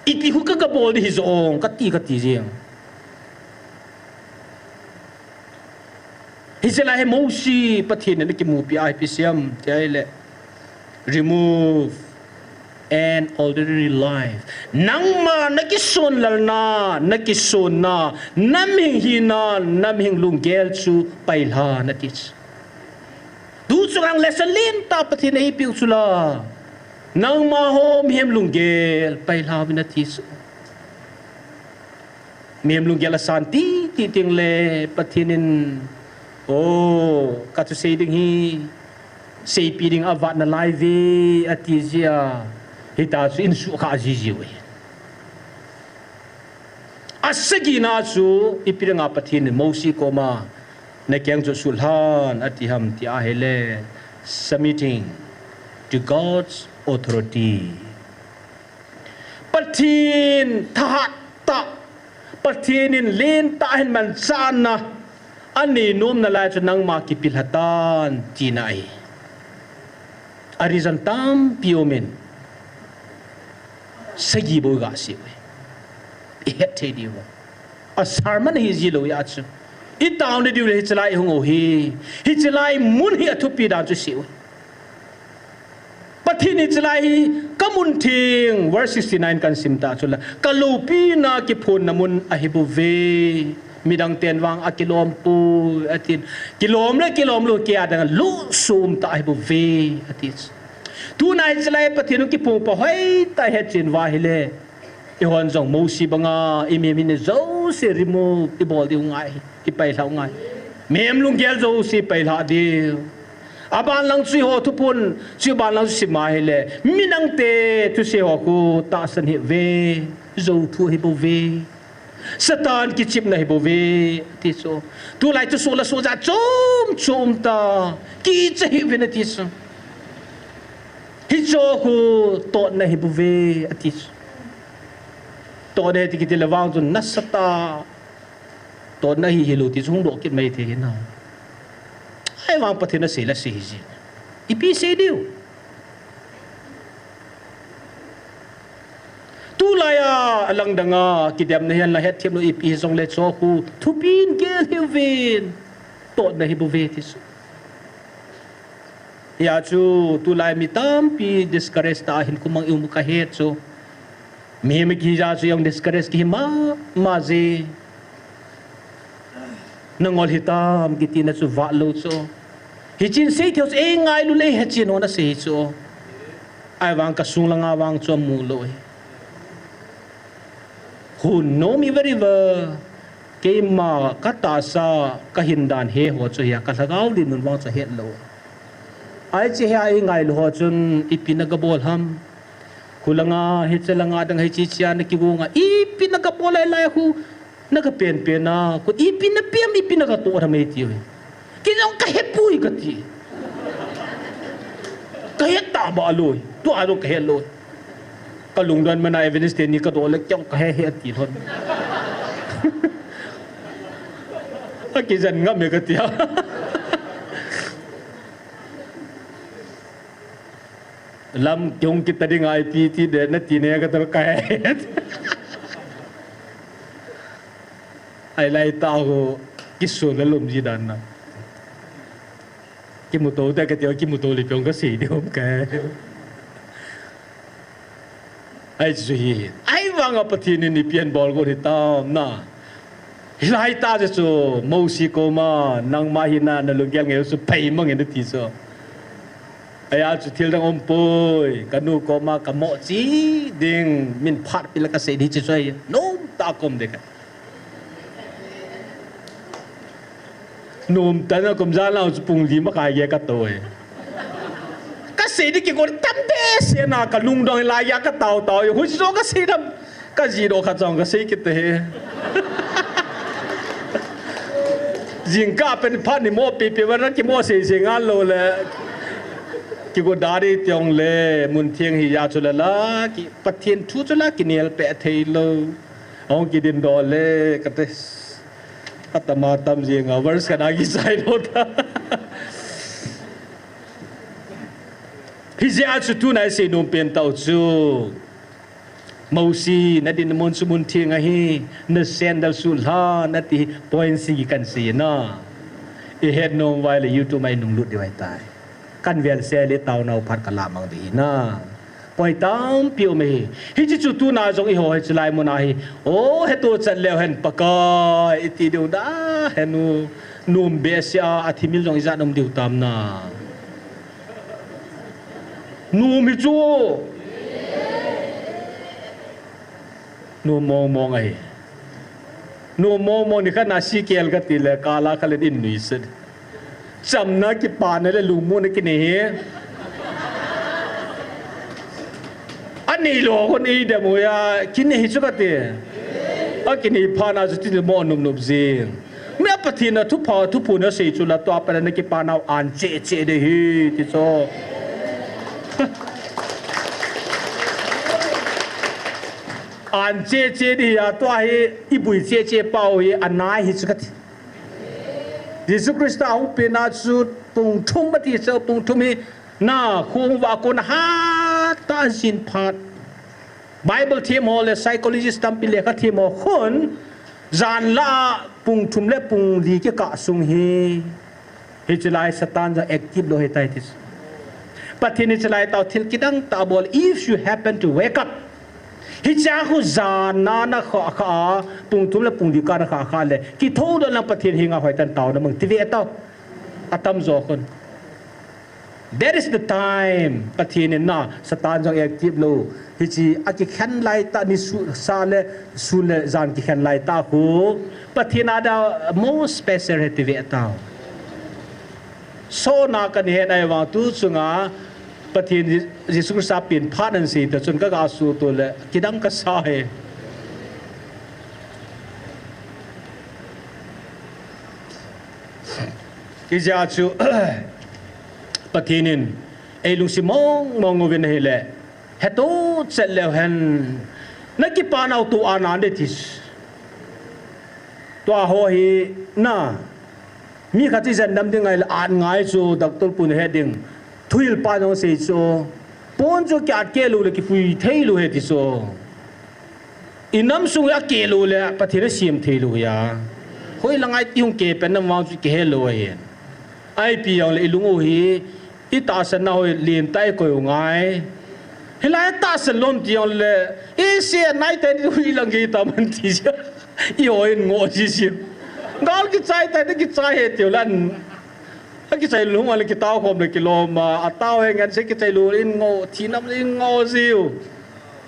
Iti hu ka kabol ding hijong, kati kati jing. Hiche lai hi Mosi Pathen in akimupi a ipi asei em ti ahile, remove an ordinary life. Nangma nakisonlalna, nakisonna, namihing hina, namihing lunggel chu pailha nati chu. Tu chunga lesson lentah Pathen in eipeh u chu la. Nangma ho mihem lunggel pailha uvin ati chu. Mihem lunggel asan titi teng le Pathen in, o, kathusei ding hi, seipeh ding avat nalai ve, ati jia. Hita chu eisuhkhah jiji uve. Asagina chu ipi dinga Pathen in Mosi koma, nakeng chu suhlhan ati ham ti ahile, submitting to God's authority. Pathen thahat tah, Pathen in lentah ahin manchahna anei nom nalai chu nangma kipilha tan tina ahi. A reason tampi umin, sagi bou gasei uve. Ihet thei diu. A sermon hi jilou a chu, itaona diu le hiche lai ihung u hi, hiche lai mun hi athupi dan chu sei uve. Pathen in hiche lai hi kamun theng, verse sixty-nine kan simta chu la, kaloupina kiphonna mun ahibouve. Midang ten vang akilom poi atin, kilom le kilom lou kei a dinga lungsom tah ahibouve ati. Tuna hiche lai Pathen in kiphongpa hoitah hetchen uva ahile, eihon jong Mosi banga imihem hina jouse remove ibol diu ngai, ipailhah u ngai. Mihem lunggel jouse ipailhah diu. Aban lang chu eiho thuphon, chu aban lang chu sim ahile, midangte thusei ho khu tahsan hih uve, jou thu ahibouve. Satan kichepna ahibouve, ati chu. Tulai thusoh lasoh jat chom chom ta, kicha hih uvin ati chu. Hicheho khu totna ahibouve, ati chu. Totna ahi ti kiti le vang chun nasatah a totna ahi hilou ti chu hung doh kit mai thei hinam. Ahivang Pathen in asei le asei hijin, ipi sei diu. Tulai a, alangdang a kidemna hi ana hetthem lou ipi hijongle hicheho khu thupin gel hih uvin, totna ahibouve ti chu. Hia chu tulai mi tampi discourage tah a hinkho mang i um u kahet chu. Mihem kija chu jong discourage kihi mama je. Nangol hitam kitina chu vat lou chu. Hichen sei theiho chu eingailu le eihechen hon asei chu. Ahivang kasung langa vang chu amu lou hi. Who know me very well. Keima katahsa, kahindan heho chu hia kalhagao dinmun vang chu ahet lou. Ahi chu hia eingailu ho chun ipi na kabol ham. Khulanga, hiche langa dang hiche hichea na kigong a, ipi na kabol lai lai khu, na kapenpen a, khu ipi na pem, ipi na katoh ham eiti uve. Kei jong kahepoi kati. Kahet tah ba loi, tua jong kahet loi. Kalungdon mana evidence teni kadoh le kei jong kahe he ati lhon. Akijen ngam e katia. Lam kihung kit tading a ipi ti de nati ne katol kahe. Ahilai tah khu kisonlel um ji dan na. Kimuto te kati, kimuto le peh kasei ding um kahe. Ahi chu hi. Ahi vanga Pathen in ipi abol got hitam na. Hilai tah jeh chu Mosi koma, nangma hi na, nalunggel ngei u chu phei mang in ati chu. Ahi chu thil dang um poi, kanu koma kamoh cheh ding, min phat pil a kasei ding chu chu ahi, nom tah a ka um ding. Nom tah a kum jan lang chu pung li makai gei katou e. Kasei ding kigot tam behseh na, kalungdong lai a katao tao e. Huchi jong kasei dam, kaji doh khat jong kasei kit e. Jingkah pen phat ni mo pi pi va na kimo sei sei ngal lou le. Kigot da ding tiong le, mun theng hi a chu la la, ki Pathen thu chu la kinel peh thei lou. Ahung kidin doh le, kate. Atama tam jing a, verse khat a kichai lou ta. Hijeh a chu tuna isei nom pen tah u chu, Mosi, nadin mun chu mun theng ahi, na sandal suh lha, nati point sagi kan sei na. Ihet nom uva le YouTube a inung lut diu ahitai. Kan vel se le taonau phat kalah mang ding ahi na. Point tampi um ahi. Hiche chu tuna jong eiho hiche lai mun a hi, o, heto chat leu hen Pakai iti diu da, henu, nom behseh a, athimil jong ijat um diu tam na. Nom hi chu. Nom mong mong ahi. Nom mong mong, nikhat na si kel kati le, kala kha le din nuisat. Chamna kipana le lungmonna kinei hi. Anei lou kon eidem u a, kinei hi chu kati. Akinei phat na chu tin mo nop nop jing. Mi a Pathen a thupha, thupha na sei chu la tua pa na kipa nau an cheh cheh ding ahi ti chu. An cheh cheh ding ahi a, tua hi ibui cheh cheh pau hi anai hi chu kati. Jesu Christa ahung pen a chu pung thum ati chu, pung thum hi na khung va kon hatah a jin phat. Bible them ho le psychologist tampi lekha them ho khun, jan la a pung thum le pung li kikah sung hi, hiche lai Satan jong active lou ahitai ti. Pathen in hiche lai tah u thil kidang tah abol, if you happen to wake up. Hichea khu jan na na kha kha a, pung thum le pung li kah na kha kha le, kithou doh lang Pathen henga hoitah in taona mang ti ve tao. Atam jo khun. That is the time. Pathen in na, Satan jong active lou. Hiche a kikhen lai tah ni su, sa le, sun le jan kikhen lai tah khu, Pathen a dia most special ahi ti ve tao. Sona kani hen ahi vang tu chunga Pathen Je-, Jesu Christa pen phat nan sei ta chun ka ga su to le kidang kasa e. Hijeh a chu Pathen in ei lungset mong mong uvin ahile, heto chet leu hen, na kipa nau tu an an ding ti. Tua ho hi na, mi khat chu jen dam ding ngai le an ngai chu, doctor pun he ding. Thuhil pa jong sei chu, pon chu kiat keh lou le kipui thei lou ahi ti chu. I nam sung a keh lou le Pathen a sem thei lou ahi a. Hoilang a i hung keh pen nam vang chu kihe lou ahi. Ipi jong le i lung u hi, i tahsan na hoi len tai koi u ngai. Hilai tahsan lom ti jong le, i se nai tai di hui lang ki ta man ti sia. I hoi in ngo si si. Gal kichai tai di kichai he tiu lan. A kichai lou hung a le kitao khom le kilom a, a tao he ngen se kichai lou in ngo, thi nam le in ngo siu.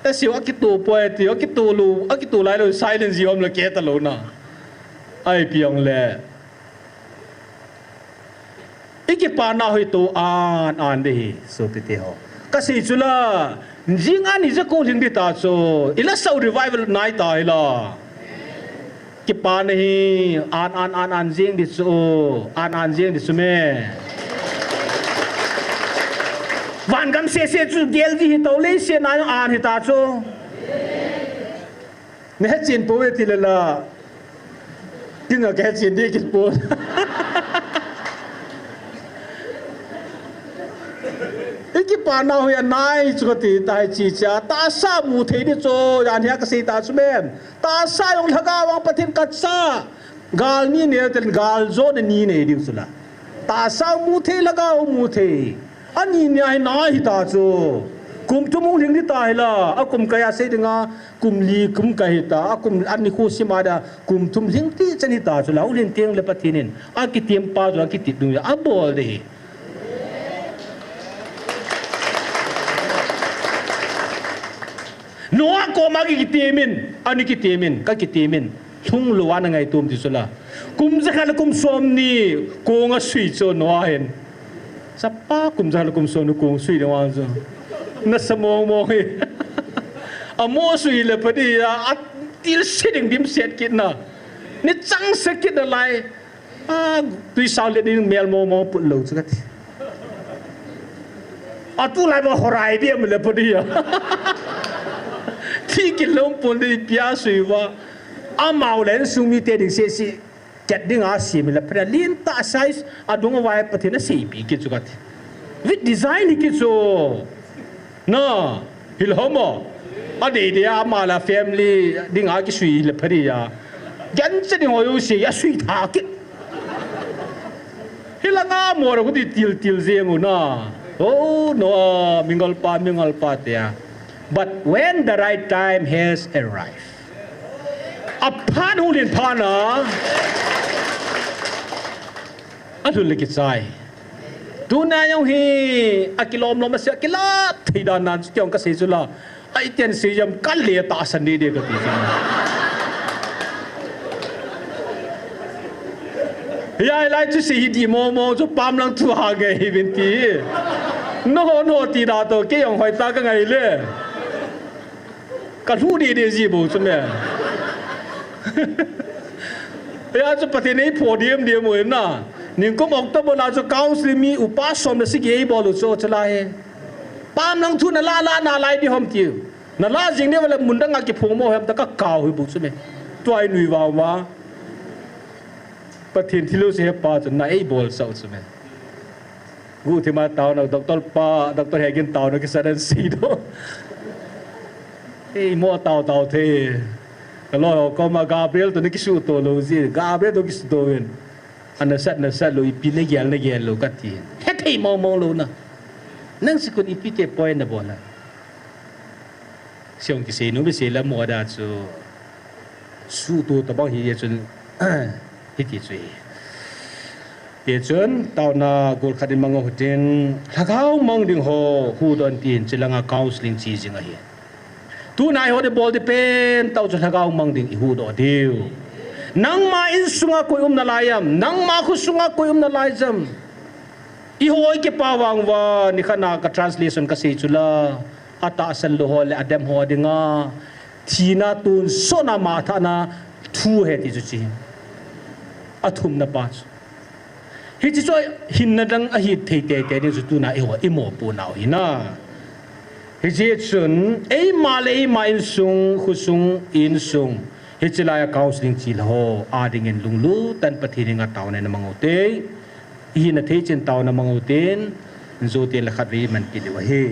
A siu a kitu poi ti, a kitu lou, a kitu lai lou, silence ji om le ke ta lou na. Ipi jong le. I kipa nau hi tu an an ding ahi, sopi te ho. Ka sei chu la, jing an i ja ko ling ding ta chu, i la sau revival nai ta hi la. Kipa na hi, an an an an jing ding chu, an an jing ding chu me. Van gam se se chu gel ding hi to le se na an hi ta chu. Na he chin po ve ti le la. Kin a ka he chin ding kin po. I kipa nau hi a nai chu ka ti ta hi chi cha. Tahsa mu thei ding chu, jan hi a ka sei ta chu me. Tahsa jong lhagao vang Pathen ka cha. Gal ni nel ten gal jo na ni nei ding chu la. Tahsa mu thei lhagao mu thei. Ani ni a hi nai hi ta chu. Kum thum hung lhing ding ta hi la, a kum kai a sei dinga, kum li kum kai hi ta, a kum an ni khu sima da, kum thum lhing ti chan hi ta chu la, hung lhing tiang le Pathen in, a kitiem pa chu a kitiem dung a bol de hi. Noah koma ki kitiem in, ani kitiem in, ka kitiem in. Lhung lou ana ngaitom ti chu la. Kum jakhat le kum som ni kong a sui chu Noah hin. Sapa kum jakhat le kum som ni kong sui le vang chu. Nasa mong mong hi. Amo sui le padi a, a til se ding dimset kit na. Ni chang se kit na lai. A, tui sang le ding mel mong mong put lou chu ka ti. A tu lai ba horai bi am le padi a. Thi kit lou pon ding pia sui va. Amau le insung mite ding sese, ket ding a sem le padi a lin ta size a dung a vai Pathen a seipi kit chu ka ti. With design hi kit chu. Na, hilhom o. A dei dei a ama la family ding a kisui le padi a. Gen che ding ho yo sei a sui tha kit. Hilanga mo ra kuti til til je mo na. Oh, no, mingal pa, mingal pa te a. But when the right time has arrived. A phan hung lin phan a. A lhun le kichai. Tuna jong hi, a kilom lom a se, a kila thei dan nan chu tiang ka sei chu la. Ai tian sei jam ka le ta san de de ka ti chu. Ya lai chu sei hi di mo mo chu pam lang thu ha nge hi bin ti. No ho no ti da to ke jong hoi ta ka ngai le. Ka lhu de de ji bo chu me. Ya chu Pathen ei pho diam diam mo na. Ning kum October la chu counseling mi upa som le sagi ei bol u chu chu la he. Pam lang thu na la la na lai di hom ti. Na la jing ne wala mun dang a kiphong mo hem ta ka kau hi bo chu me. Tua i nui wa wa. Pathen thilou se he pa chu na ei bol sau chu me. Guhthima taona, doctor pa, doctor Hegin taona kisan an sei do. Ei mo tao tao the. Ka loi ho koma Gabriel to na kisuto lou ji. Gabriel to kisuto ven. Ana sat na sat lou, ipi na gel na gel lou ka ti. Hethei mo mo lou na. Nang sikun ipi te point na bol a. Siong kisei nu kisei la mo da chu. Sutu tabang hi ye chun, hiti chu hi. Ye chun, taona gol khat in mang u hitin, lhagao mang ding ho, hudoh in tin, chilanga counseling chi jing ahi. Tunai ho de bol de pen, tao chu lhagao mang ding i hudoh diu. Nangma insunga koi um nalai am, nangma kho sunga koi um nalai jam. I ho i kipa vang uva, nikhat na ka translation ka sei chu la, atahsan lou ho le adem ho dinga, thina tonsot na ma thana thu he ti chu chi. Athumna pa chu. Hichi chu hinna dang ahi thei tei tei ding chu tuna i ho i mopoh nau hi na. Hichi chun eima le eima insung, khosung, insung. Hichi lai a counseling chi la ho, a dingin lunglut tah in Pathen henga taona na mang u te. Ihi na thei chin taona mang u tin, in zo te le khat vei man kit u ahi.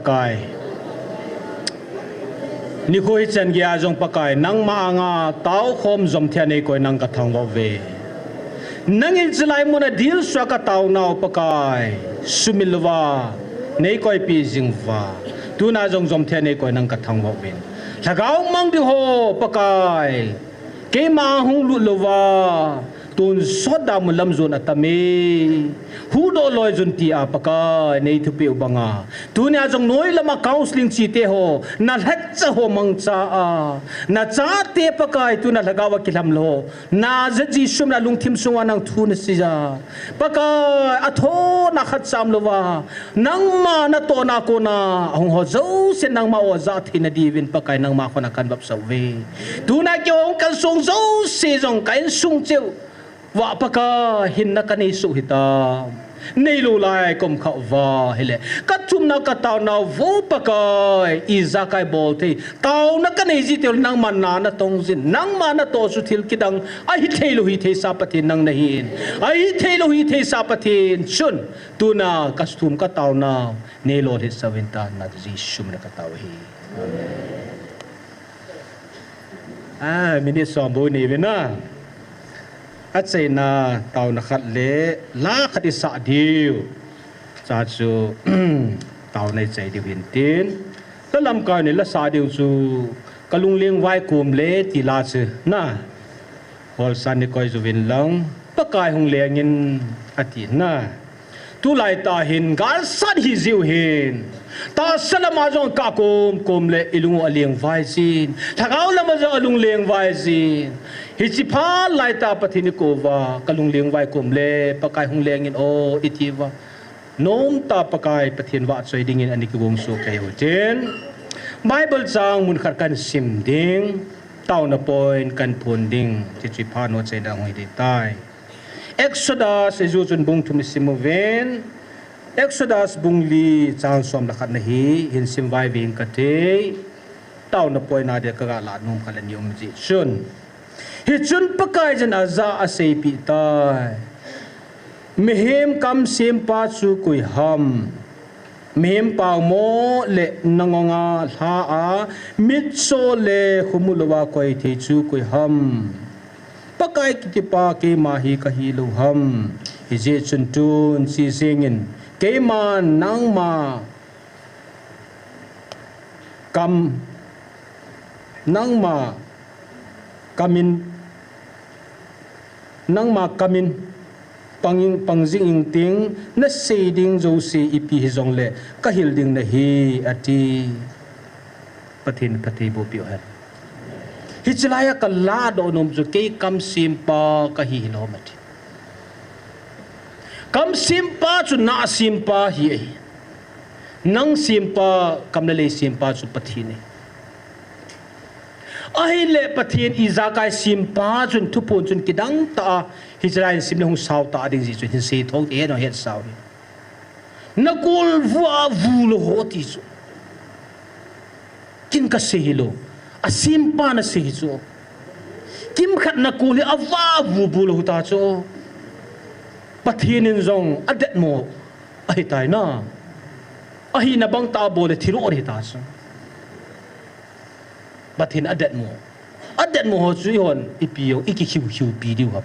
Pakai. Nikho hichan geiya jong Pakai, nangma anga taokhom jomthei a neikoi nang kathangvah uve. Nangin chulai muna dilsua kataonau Pakai, sumil louva neikoipeh jing uva, tuna jong jomthei a neikoi nang kathangvah uvin. Lhagao mang ding ho Pakai, keima hung lut louva, tonsot damun lam jon atam e. Huhdoh loi jun tia Pakai, nei thupeh u banga, tunia jong noi lama counseling chite ho, nalhatcha ho mangcha a, nachate Pakai, tuna lhagao a kilhamlou ho, Nazareth Jesu mina lungthim sunga nang thu naseiya, Pakai, athona khatcha umlouva, nangma natohna a kona ahung ho jouse nangma o ajah theina diuvin Pakai nangma khut a kanvapsah uve. Tuna keiho hung kalsong jouse jong ka insung cheh uva Pakai hinna kanei soh hitam. Neilou lai komkhat uva hile, kathumna kataonau vo Pakai, ijakai bolthei taona kanei jiteu nangma na natong jin, nangma natoh chu thil kidang ahitheilou hitheisa Pathen nang nahin, ahitheilou hitheisa Pathen chun, tuna kathum kataonau neilolhinsah uvin tan, Nazareth Jesu mina katao ahi. A, minute som bou nei uvin na. Achaina taona khat le la khat isah diu. Chuche chu taona ichai diu hintin, la lamkai ni la sah diu chu, Kalungleng vaikom le ti la chu na. Holsa nikoi jouvin lang, Pakai hung lengin ati na. Tulaitah hin galsat hijiu hin, tahsa lama jong akah komkom le ilung u alengvai jin, lhagao lama jong alung lengvai jin. Hiche phat laitah Pathen ikou uva, Kalungleng vaikom le Pakai hung lengin o iti uva, nomtah Pakai Pathen vahchoi dingin ana kigongsoh kei uhitin, Bible chang mun khat kahin sim ding, taona point kahin phong ding, hiche phat a achaina hung hi ding tai. Exodus ijou chun bung thum isim uvin, Exodus bung li chang som le khat na hi hin sim vaive inge kati. Taona point a dia kaga lah nom khat le ni um jeh chun, hichun Pakaiyin ajah a aseipeh tai. Mihem kam sempa chu koi ham? Mihem paomo le nangonga lha a mitcho le khomu louva koi thei chu koi ham? Pakai kitipa keima hi kahi lou ham? Hijeh chun tun chejengin, keiman nangma kam, nangma kamin, nangma kamin pang, pang jing inge, nasei ding jouse ipi hijongle kahil ding nahi, ati. Pathen phattheiboh peh uhen. Hiche laiya kalahdoh nom chu kei kam sempa kahi hilou ham ati. Kam sempa chu na sempa hi ahi. Nang sempa, kam le lei sempa chu Pathen ahi. Ahile Pathen ijakai sempa chun thuphon chun kidang tah a, hiche lai hin simle hung sao tah ding jeh chun hin sei thong ti hen o, hetsau hi. Nakol vua vu lou ho ti chu. Kin kasei hilou. Asempa nasei hi chu. Kimkhat nakol hi ava vu bu lou ta chu. Pathen in jong adetmo ahitai na. Ahina bang tah a bol le thilou ahi ta chu. Pathen adetmo. Adetmo ho chu eihon ipi jong ikikhiu khiu pi diu ham?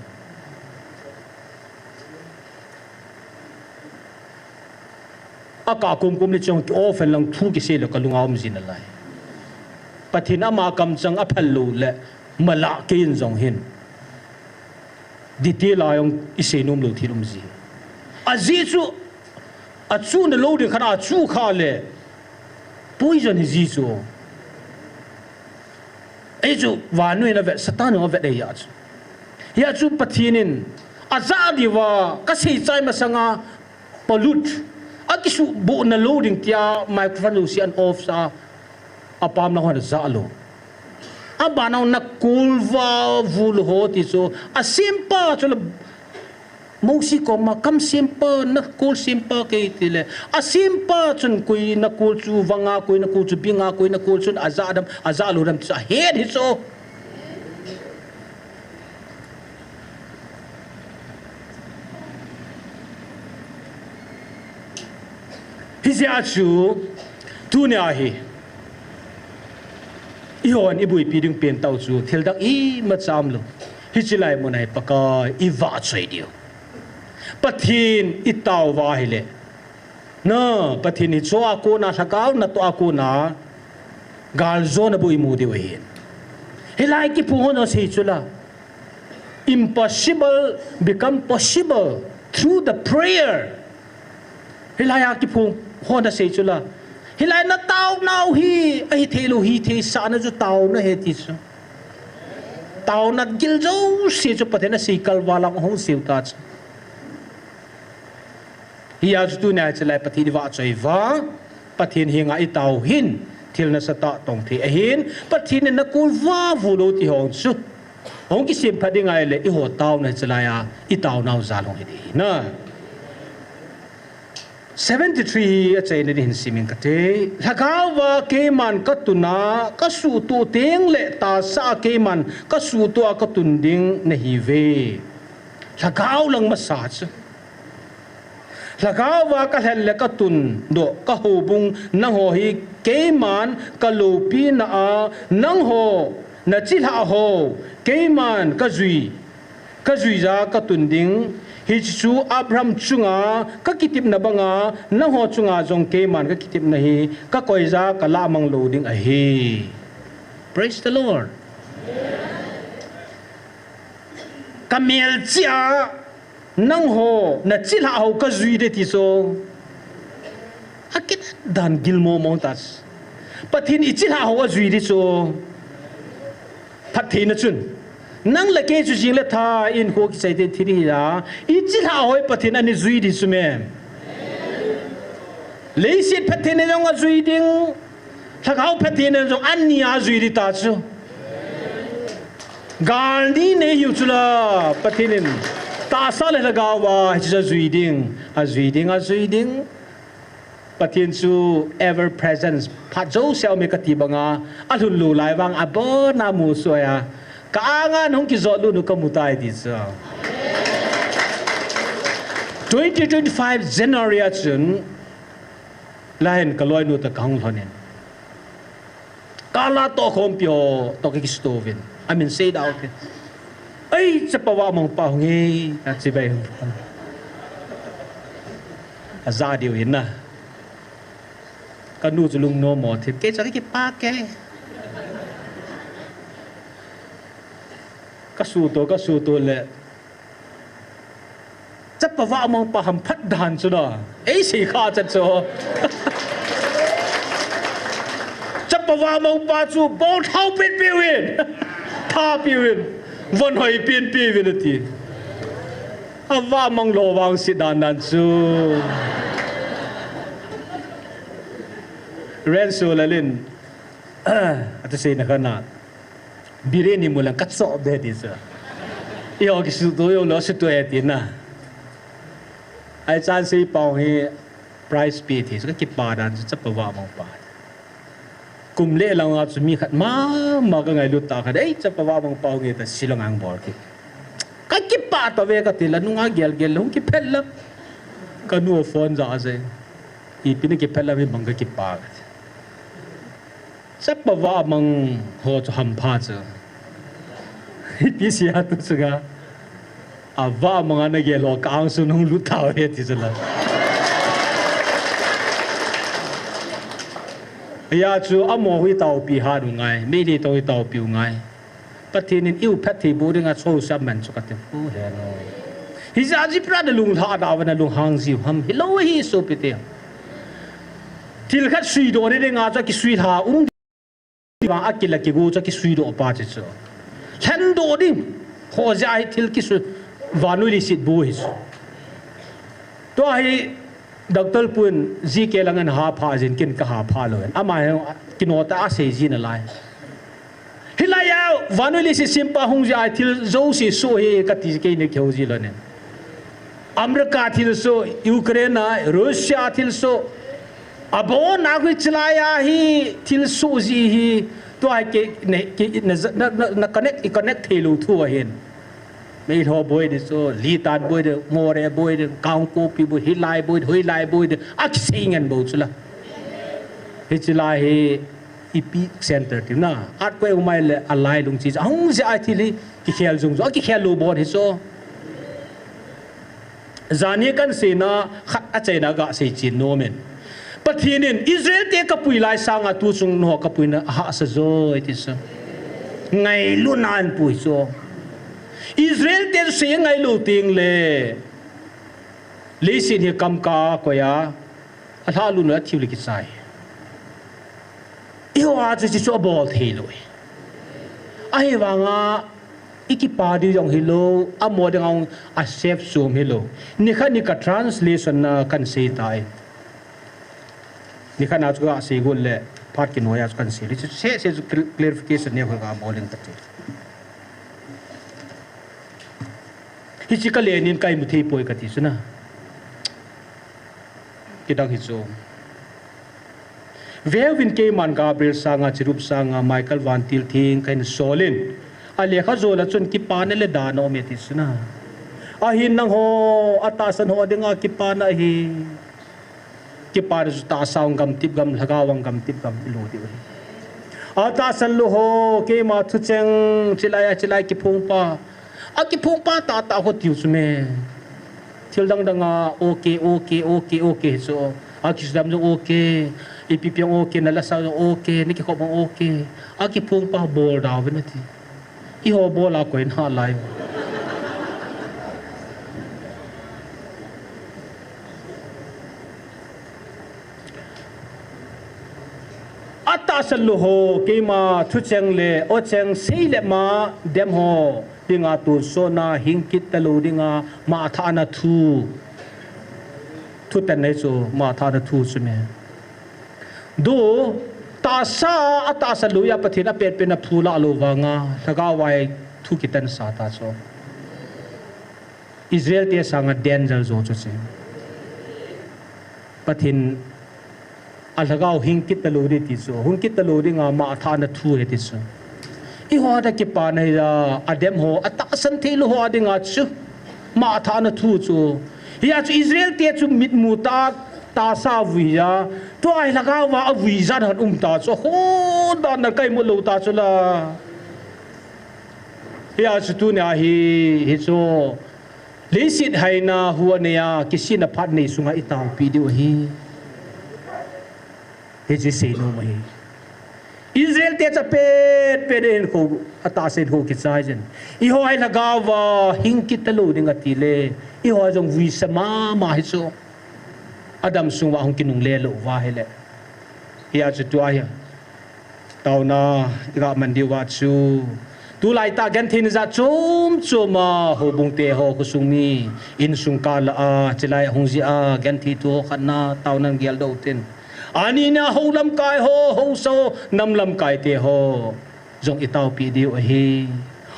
Akah komkom le chong ki off hen lang thu kisei le kalunga um ji nalai. Pathen ama kamchang aphal lou le malah keiyin jong hin detail a jong isei nom lou thil um ji. Ajeh chu, achu nalou ding khat a chu kha le poison hi ji chu. Ei chu vannoi in avet, Satan in avet ahi a chu. Hia chu Pathen in ajah diuva kasei chai masanga pollute, akisuhboh nalou ding tia microphone jouse a off sah a, apamna hon ajah lou. Abana nakol va vu lou ho ti chu, asempa chu la Mosi koma kam sempa, nakol sempa kei tile, asempa chun koi nakol chu vanga, koi nakol chu binga, koi nakol chun ajah dam, ajah lou dam chu ahet hi chu. Hijeh a chu, Tunia hi, eihon ibuipi ding pentah u chu thil dang imacha umlou. Hiche lai mun a hi Pakai ivahchoi diu. Pathen itao uva ahile, na, Pathen hiche a kona, lhagao natoh a kona galjona bou imu diu ahin. Hilai kiphong hon asei chu la, impossible become possible through the prayer. Hilai a kiphong hon asei chu la, hilai nataonau hi ahitheilou, hitheisahna chu taona ahi ti chu. Taona gil jouse chu Pathen asei kalval a ahung seiu ta chu. Hijeh chun tunia hiche lai Pathen ivahchoi uva, Pathen henga itao u hin thil nasatah tong thei ahin, Pathen in nakol uva vu lou ti hong chu hung kisemphat ding ahile, eiho taona hiche lai a itaonau jal hung hi ding ahi na. Seventy-three hi achaina ding hin simin kate. Lhagao uva keiman katun a kasuhtoh tengle tahsa a keiman kasuhtoh a katun ding nahiuve. Lhagao lang masa chu. Lhagao uva kalhen le katundoh kahoubung nangho hi keiman kaloupina a nangho nachilhah ho keiman kajui, kajuija katun ding. Hiche chu Abraham chunga kakitepna banga nangho chunga jong keiman kakitepna hi kakoija kalahmang lou ding ahi. Praise the Lord. Kamelchih a nangho nachilhah ho kajui ding ti chu, akidan gilmo mo ta. Pathen ichilhah ho ajui ding chu phattheina chun, nang le kei chu jing le tha in kho kichai te thil hi a, ichilhah ho hi Pathen in ana jui ding chu me. Leiset phattheina jong ajui ding, lhagao phattheina jong ani a ajui ding ta chu. Gal ni nei hiu chu la, Pathen in tahsa le lhagao uva hiche chu ajui ding, ajui ding, ajui ding. Pathen chu ever present, phat jouse a um e kati banga, alhun lou lai vang abona musoh a, ka anga hung kijotlut u kamu tai ti chu. Twenty twenty-five January a chun, lahin kaloinu toh kahung lhonin, kala tohkhompi ho toh kakisuto uvin, amin seida uvin. Ei, chapa vahmang pa hung e, kachibai hung. Aja diu hin na. Kanu chu lungnom mo thim, kei chu kakipah e. Kasuto, kasuto le, chapa vahmang pa hamphat dan chu na, eisei kha chan chu. Chapa vahmang pa chu bolthao pen peuvin, tha peuvin, von hoi pen peuvin ati. Avahmang lou vangset dan dan chu. Rensu Lalin, ati seina khat na, biryani mu lang kachoh be ti chu. Eiho kisuto jong lou suto e ti na. Ahi chan sei pau hi prize pe thei chu kakipah dan chu chapa vahmang pa. Kum le lang a chu mi khat mama kangailut tah khat, ei, chapa vahmang pa hung e ta Shillong a hung bol kit. Kakipah tauve kati le nunga gel gel le hung kiphet lam. Kanu phone ja jeng. Ipi na kiphet lam hi bang kakipah kati. Chapa vahmang ho chu hampha chu. Ipi sia tu chu ga. Avahmang a nagel ho ka angsun hung lut tauve ti chu la. Hijeh chun amaho hi taopi hat u ngai, Meitei toh hi taopi u ngai. Pathen in eiu phatthei boh dinga choi sah man chu kati. Hijeh a jipra nalung lhada uva nalunghang jiu ham hilou hi sopite. Thil khat suidoh dinga chu akisuilha um vang akila kigu chu akisuidoh pa chu chu. Lhendoh ding. Hijeh a hi thil kisu, vannoi leiset bu hi chu. Tua hi Doctor pun G K lang in hapha jin kin kahapha lou in. Ama hi kinotah a asei ji nalai. Hilai a vannoi leiset sempa hung jeh a thil jouse soh hi kati kei ni kihou ji lou nin. America thilsoh, Ukraine a, Russia thilsoh. Abona khu chilai a hi thilsoh ji hi. Tua hi kei, na, kei, na, na, na, na connect, i connect theilou thu ahin. Meilhei boi ding chu, Litan boi ding, Moreh boi ding, Kangpokpi boi, hilai boi ding, hoilai boi ding, akisei ngen bou chu la. Hiche lai hi ipi center tina. Earthquake umai le alai lungchi. Ahung jia a thil hi kikhel jung jung. Akikhel lou bon hi chu. Jani kahin seina khat achaina gasei chin nom in. Pathen in Israel te kapui lai sanga tuchung nangho kapuina ahahsa joi ti chu. Ngailutna ahin pui chu. Israel te chu sei ngailou teng le. Leiset hi kam ka koi a. Alhahlut nung a thiu le kichai. Eiho a chu hichu abol thei lou. Ahivanga, ikipa diu jong hilou, amaho dinga a safe sum hilou. Nikhat nika translation na kahin sei tai. Nikhat na chu kasei got le, phat kinoi a chu kahin sei. Hichu seh seh chu cl-, clarification nei ho kabol ing kati. Hiche ka lenin ka imu thei poi kati chu na. Kidang hi chu. Veuvin keiman Gabriel sanga, Cherub sanga, Michael vantil theng kahin solin. Alekha jol a chun kipana le dana aume ti chu na. Ahin nangho, atahsan ho dinga kipana ahi. Kipana chu tahsa a gamtip gam, lhagao a gamtip gam ilu diu ahi. Atahsan lou ho, keima thucheng, chilai a, chilai kiphongpa. Akiphongpa tahtah ho tiu chu me. Thil dang dang a, okay, okay, okay, okay, chu. Akisudam chu okay, ipi pi okay, nalasa chu okay, nakikhop okay. Akiphongpa bol da uvin ati. Eiho bol a koi nalai. Atahsan lou ho, keima thucheng le, ocheng sei le ma, dem ho dinga tonsot na, hing kit talou dinga, mathahna thu. Thutan nei chu, mathahna thu chu me. Du, tahsa, atahsan lou a Pathen a petpet na thu la lou vanga, lhagao vai thu kitan sa ta chu. Israel te sanga danger jo chu si. Pathen a lhagao hing kit talou di ti chu. Hung kit talou dinga mathahna thu ahi ti chu. Eiho a kipana hi a, adem ho, atahsan thei lou ho a dinga chu. Mathahna thu chu. Hia chu Israel te chu mitmu tah tahsa vui a. Tua hi lhagao va avui jan han um ta chu. Ho dan na kai mu lou ta chu la. Hia chu tunia hi, hi chu. Leiset haina hu anei a, kisihna phat nei sunga itaopi diu ahi. Hiche seinom ahi. Israel te chu apetpet in kho, atahsan kho kichai jin. Eiho a lhagao va hing kit talou ding ati le. Eiho jong vuisa mama hi chu. Adam sung va hung kinungle lou va hile. Hia chu tua hi. Taona, iga man diu va chu. Tulai tah genthei ni jat chom chom a, houbung te ho, khosung mi, insung kal a, chilai hung jia, genthei tu ho khat na, taona in geldoh tin. Ani na ho lamkai ho, haosa ho, nam lamkai te ho. Jong itaopi diu ahi.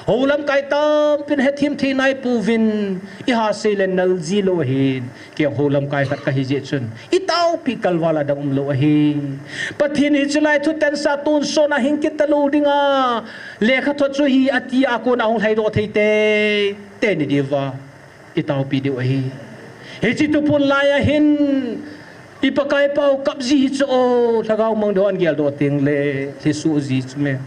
Ho lamkai tampin hethem thei nai pouvin, iha sei le nal ji lou ahin. Kei ho lamkai khat kahi jeh chun, itaopi kalval a dang um lou ahi. Pathen hiche lai thutan sa tonsot na hing kit talou dinga, lekhathot chu hi ati a kona hung lhaidoh thei teitei ni diuva, itaopi diu ahi. Hiche tuphun lai a hin, i Pakai pau kap ji hi chu o, lhagao mang deu an geldoh teng le, lhiso ji chu me.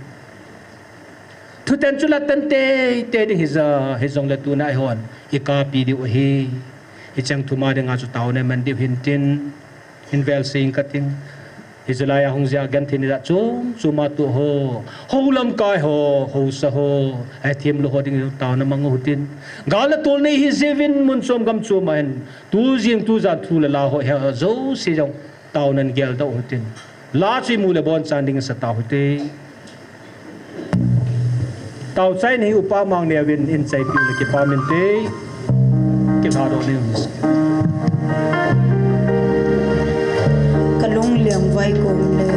Thutan chu la tan teitei ding hija, hijongle tuna eihon, ikapi diu ahi. Hicheng thum a dinga chu taona man diu hintin, hin vel sing kating. Hiche lai a hung jia genthei ni jat chom chom a tu ho, ho lamkai ho, haosa ho, hethem lou ho ding taona mang u hitin. Gal le tol nei hi jiuvin mun chom gam chom a hin, tu jing tu jan thu le la ho hi jouse jong taona in geldoh u hitin. La chu imu le abonchan ding sa tau hite. Taochai ni hi Upa Mangneo in eichaipiu le kipah minte. Kilhadoh nei u hite. Kalung liam vai kom le.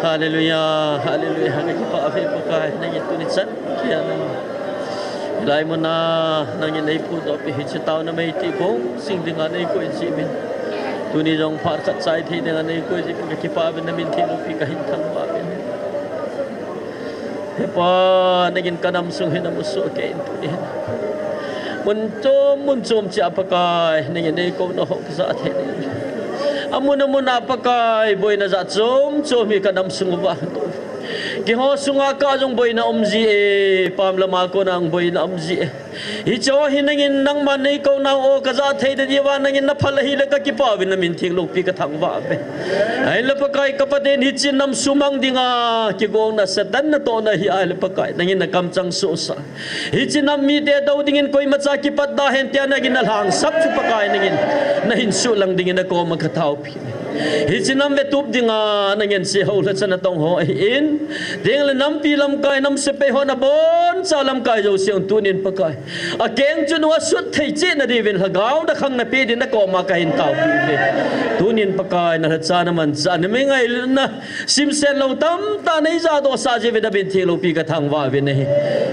Hallelujah, hallelujah. Kakipah uve Pakai, nangin tuni chan kia nang. Hilai muna nangin neipuidoh peh hiche taona meitih kong sing dinga neikoi jeh uvin. Tuni jong phat khat chai thei dinga neikoi jeh uvin kakipah uvin, namin thengpi kahin thangvah uvin. He Pa, nangin kanam sung hi namusoh kei in tuni hin. Mun chom, mun chom cheh a Pakai, nangin neikouna ho kajah thei ding. Amun amun a Pakai, boina jat chom chom hi kanam sung uva kato. Keiho sunga kah jong boina um ji e, pam lama kona jong boina um ji e. Hiche hi nangin nangman neikouna ho kajah thei ding diuva nangin naphal ahile kakipah uvin, namin thengpi kathangvah uve. Ahile Pakai ka Pathen, hiche nam sumang dinga kigongna Satan natohna hi ahile Pakai nangin nakamchang sohsah. Hiche nam mite dou dingin koimacha kipat da hen tia nangin nalhangsap chu Pakai nangin nahin suhlang dingin nakoma kathaopi. Hiche nam vetup dinga nangin sehou lhacha natong ho ahin. Tengle nampi lamkai, nam sepai ho naboncha lamkai jouse jong tunin Pakai, akeng chun asut thei cheh nadiuvin lhagao nakhang napeh din nakoma kahin taopi uve. Tunin Pakai nalhacha namanchah, namingailut na simset lou tamtah neijahdohsah jeh uvin namin thengpi kathangvah uvin ahi.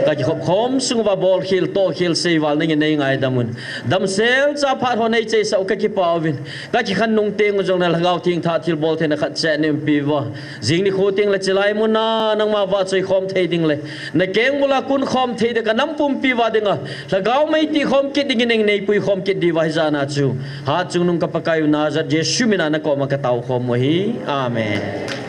Kakikhop khom sung uva bolkhel, tohkhel, seival nangin neingaidam un. Damsel cha phat ho neicheisah u kakipah uvin. Kakikhen nung teng u jongle Lhagao Theng thah thilbol theina khat cheh neiumpi uva. Jing nikho tengle chilai muna nangma vahchoi khom thei ding le nakeng bula kun khom thei ding, kanam pumpi uva dinga Lhagao mei tih khom kit dingin nangin neipui khom kit diuva hijat a chu hatchungnung ka Pakai u Nazareth Jesu mina nakoma katao khom u ahi. Amen.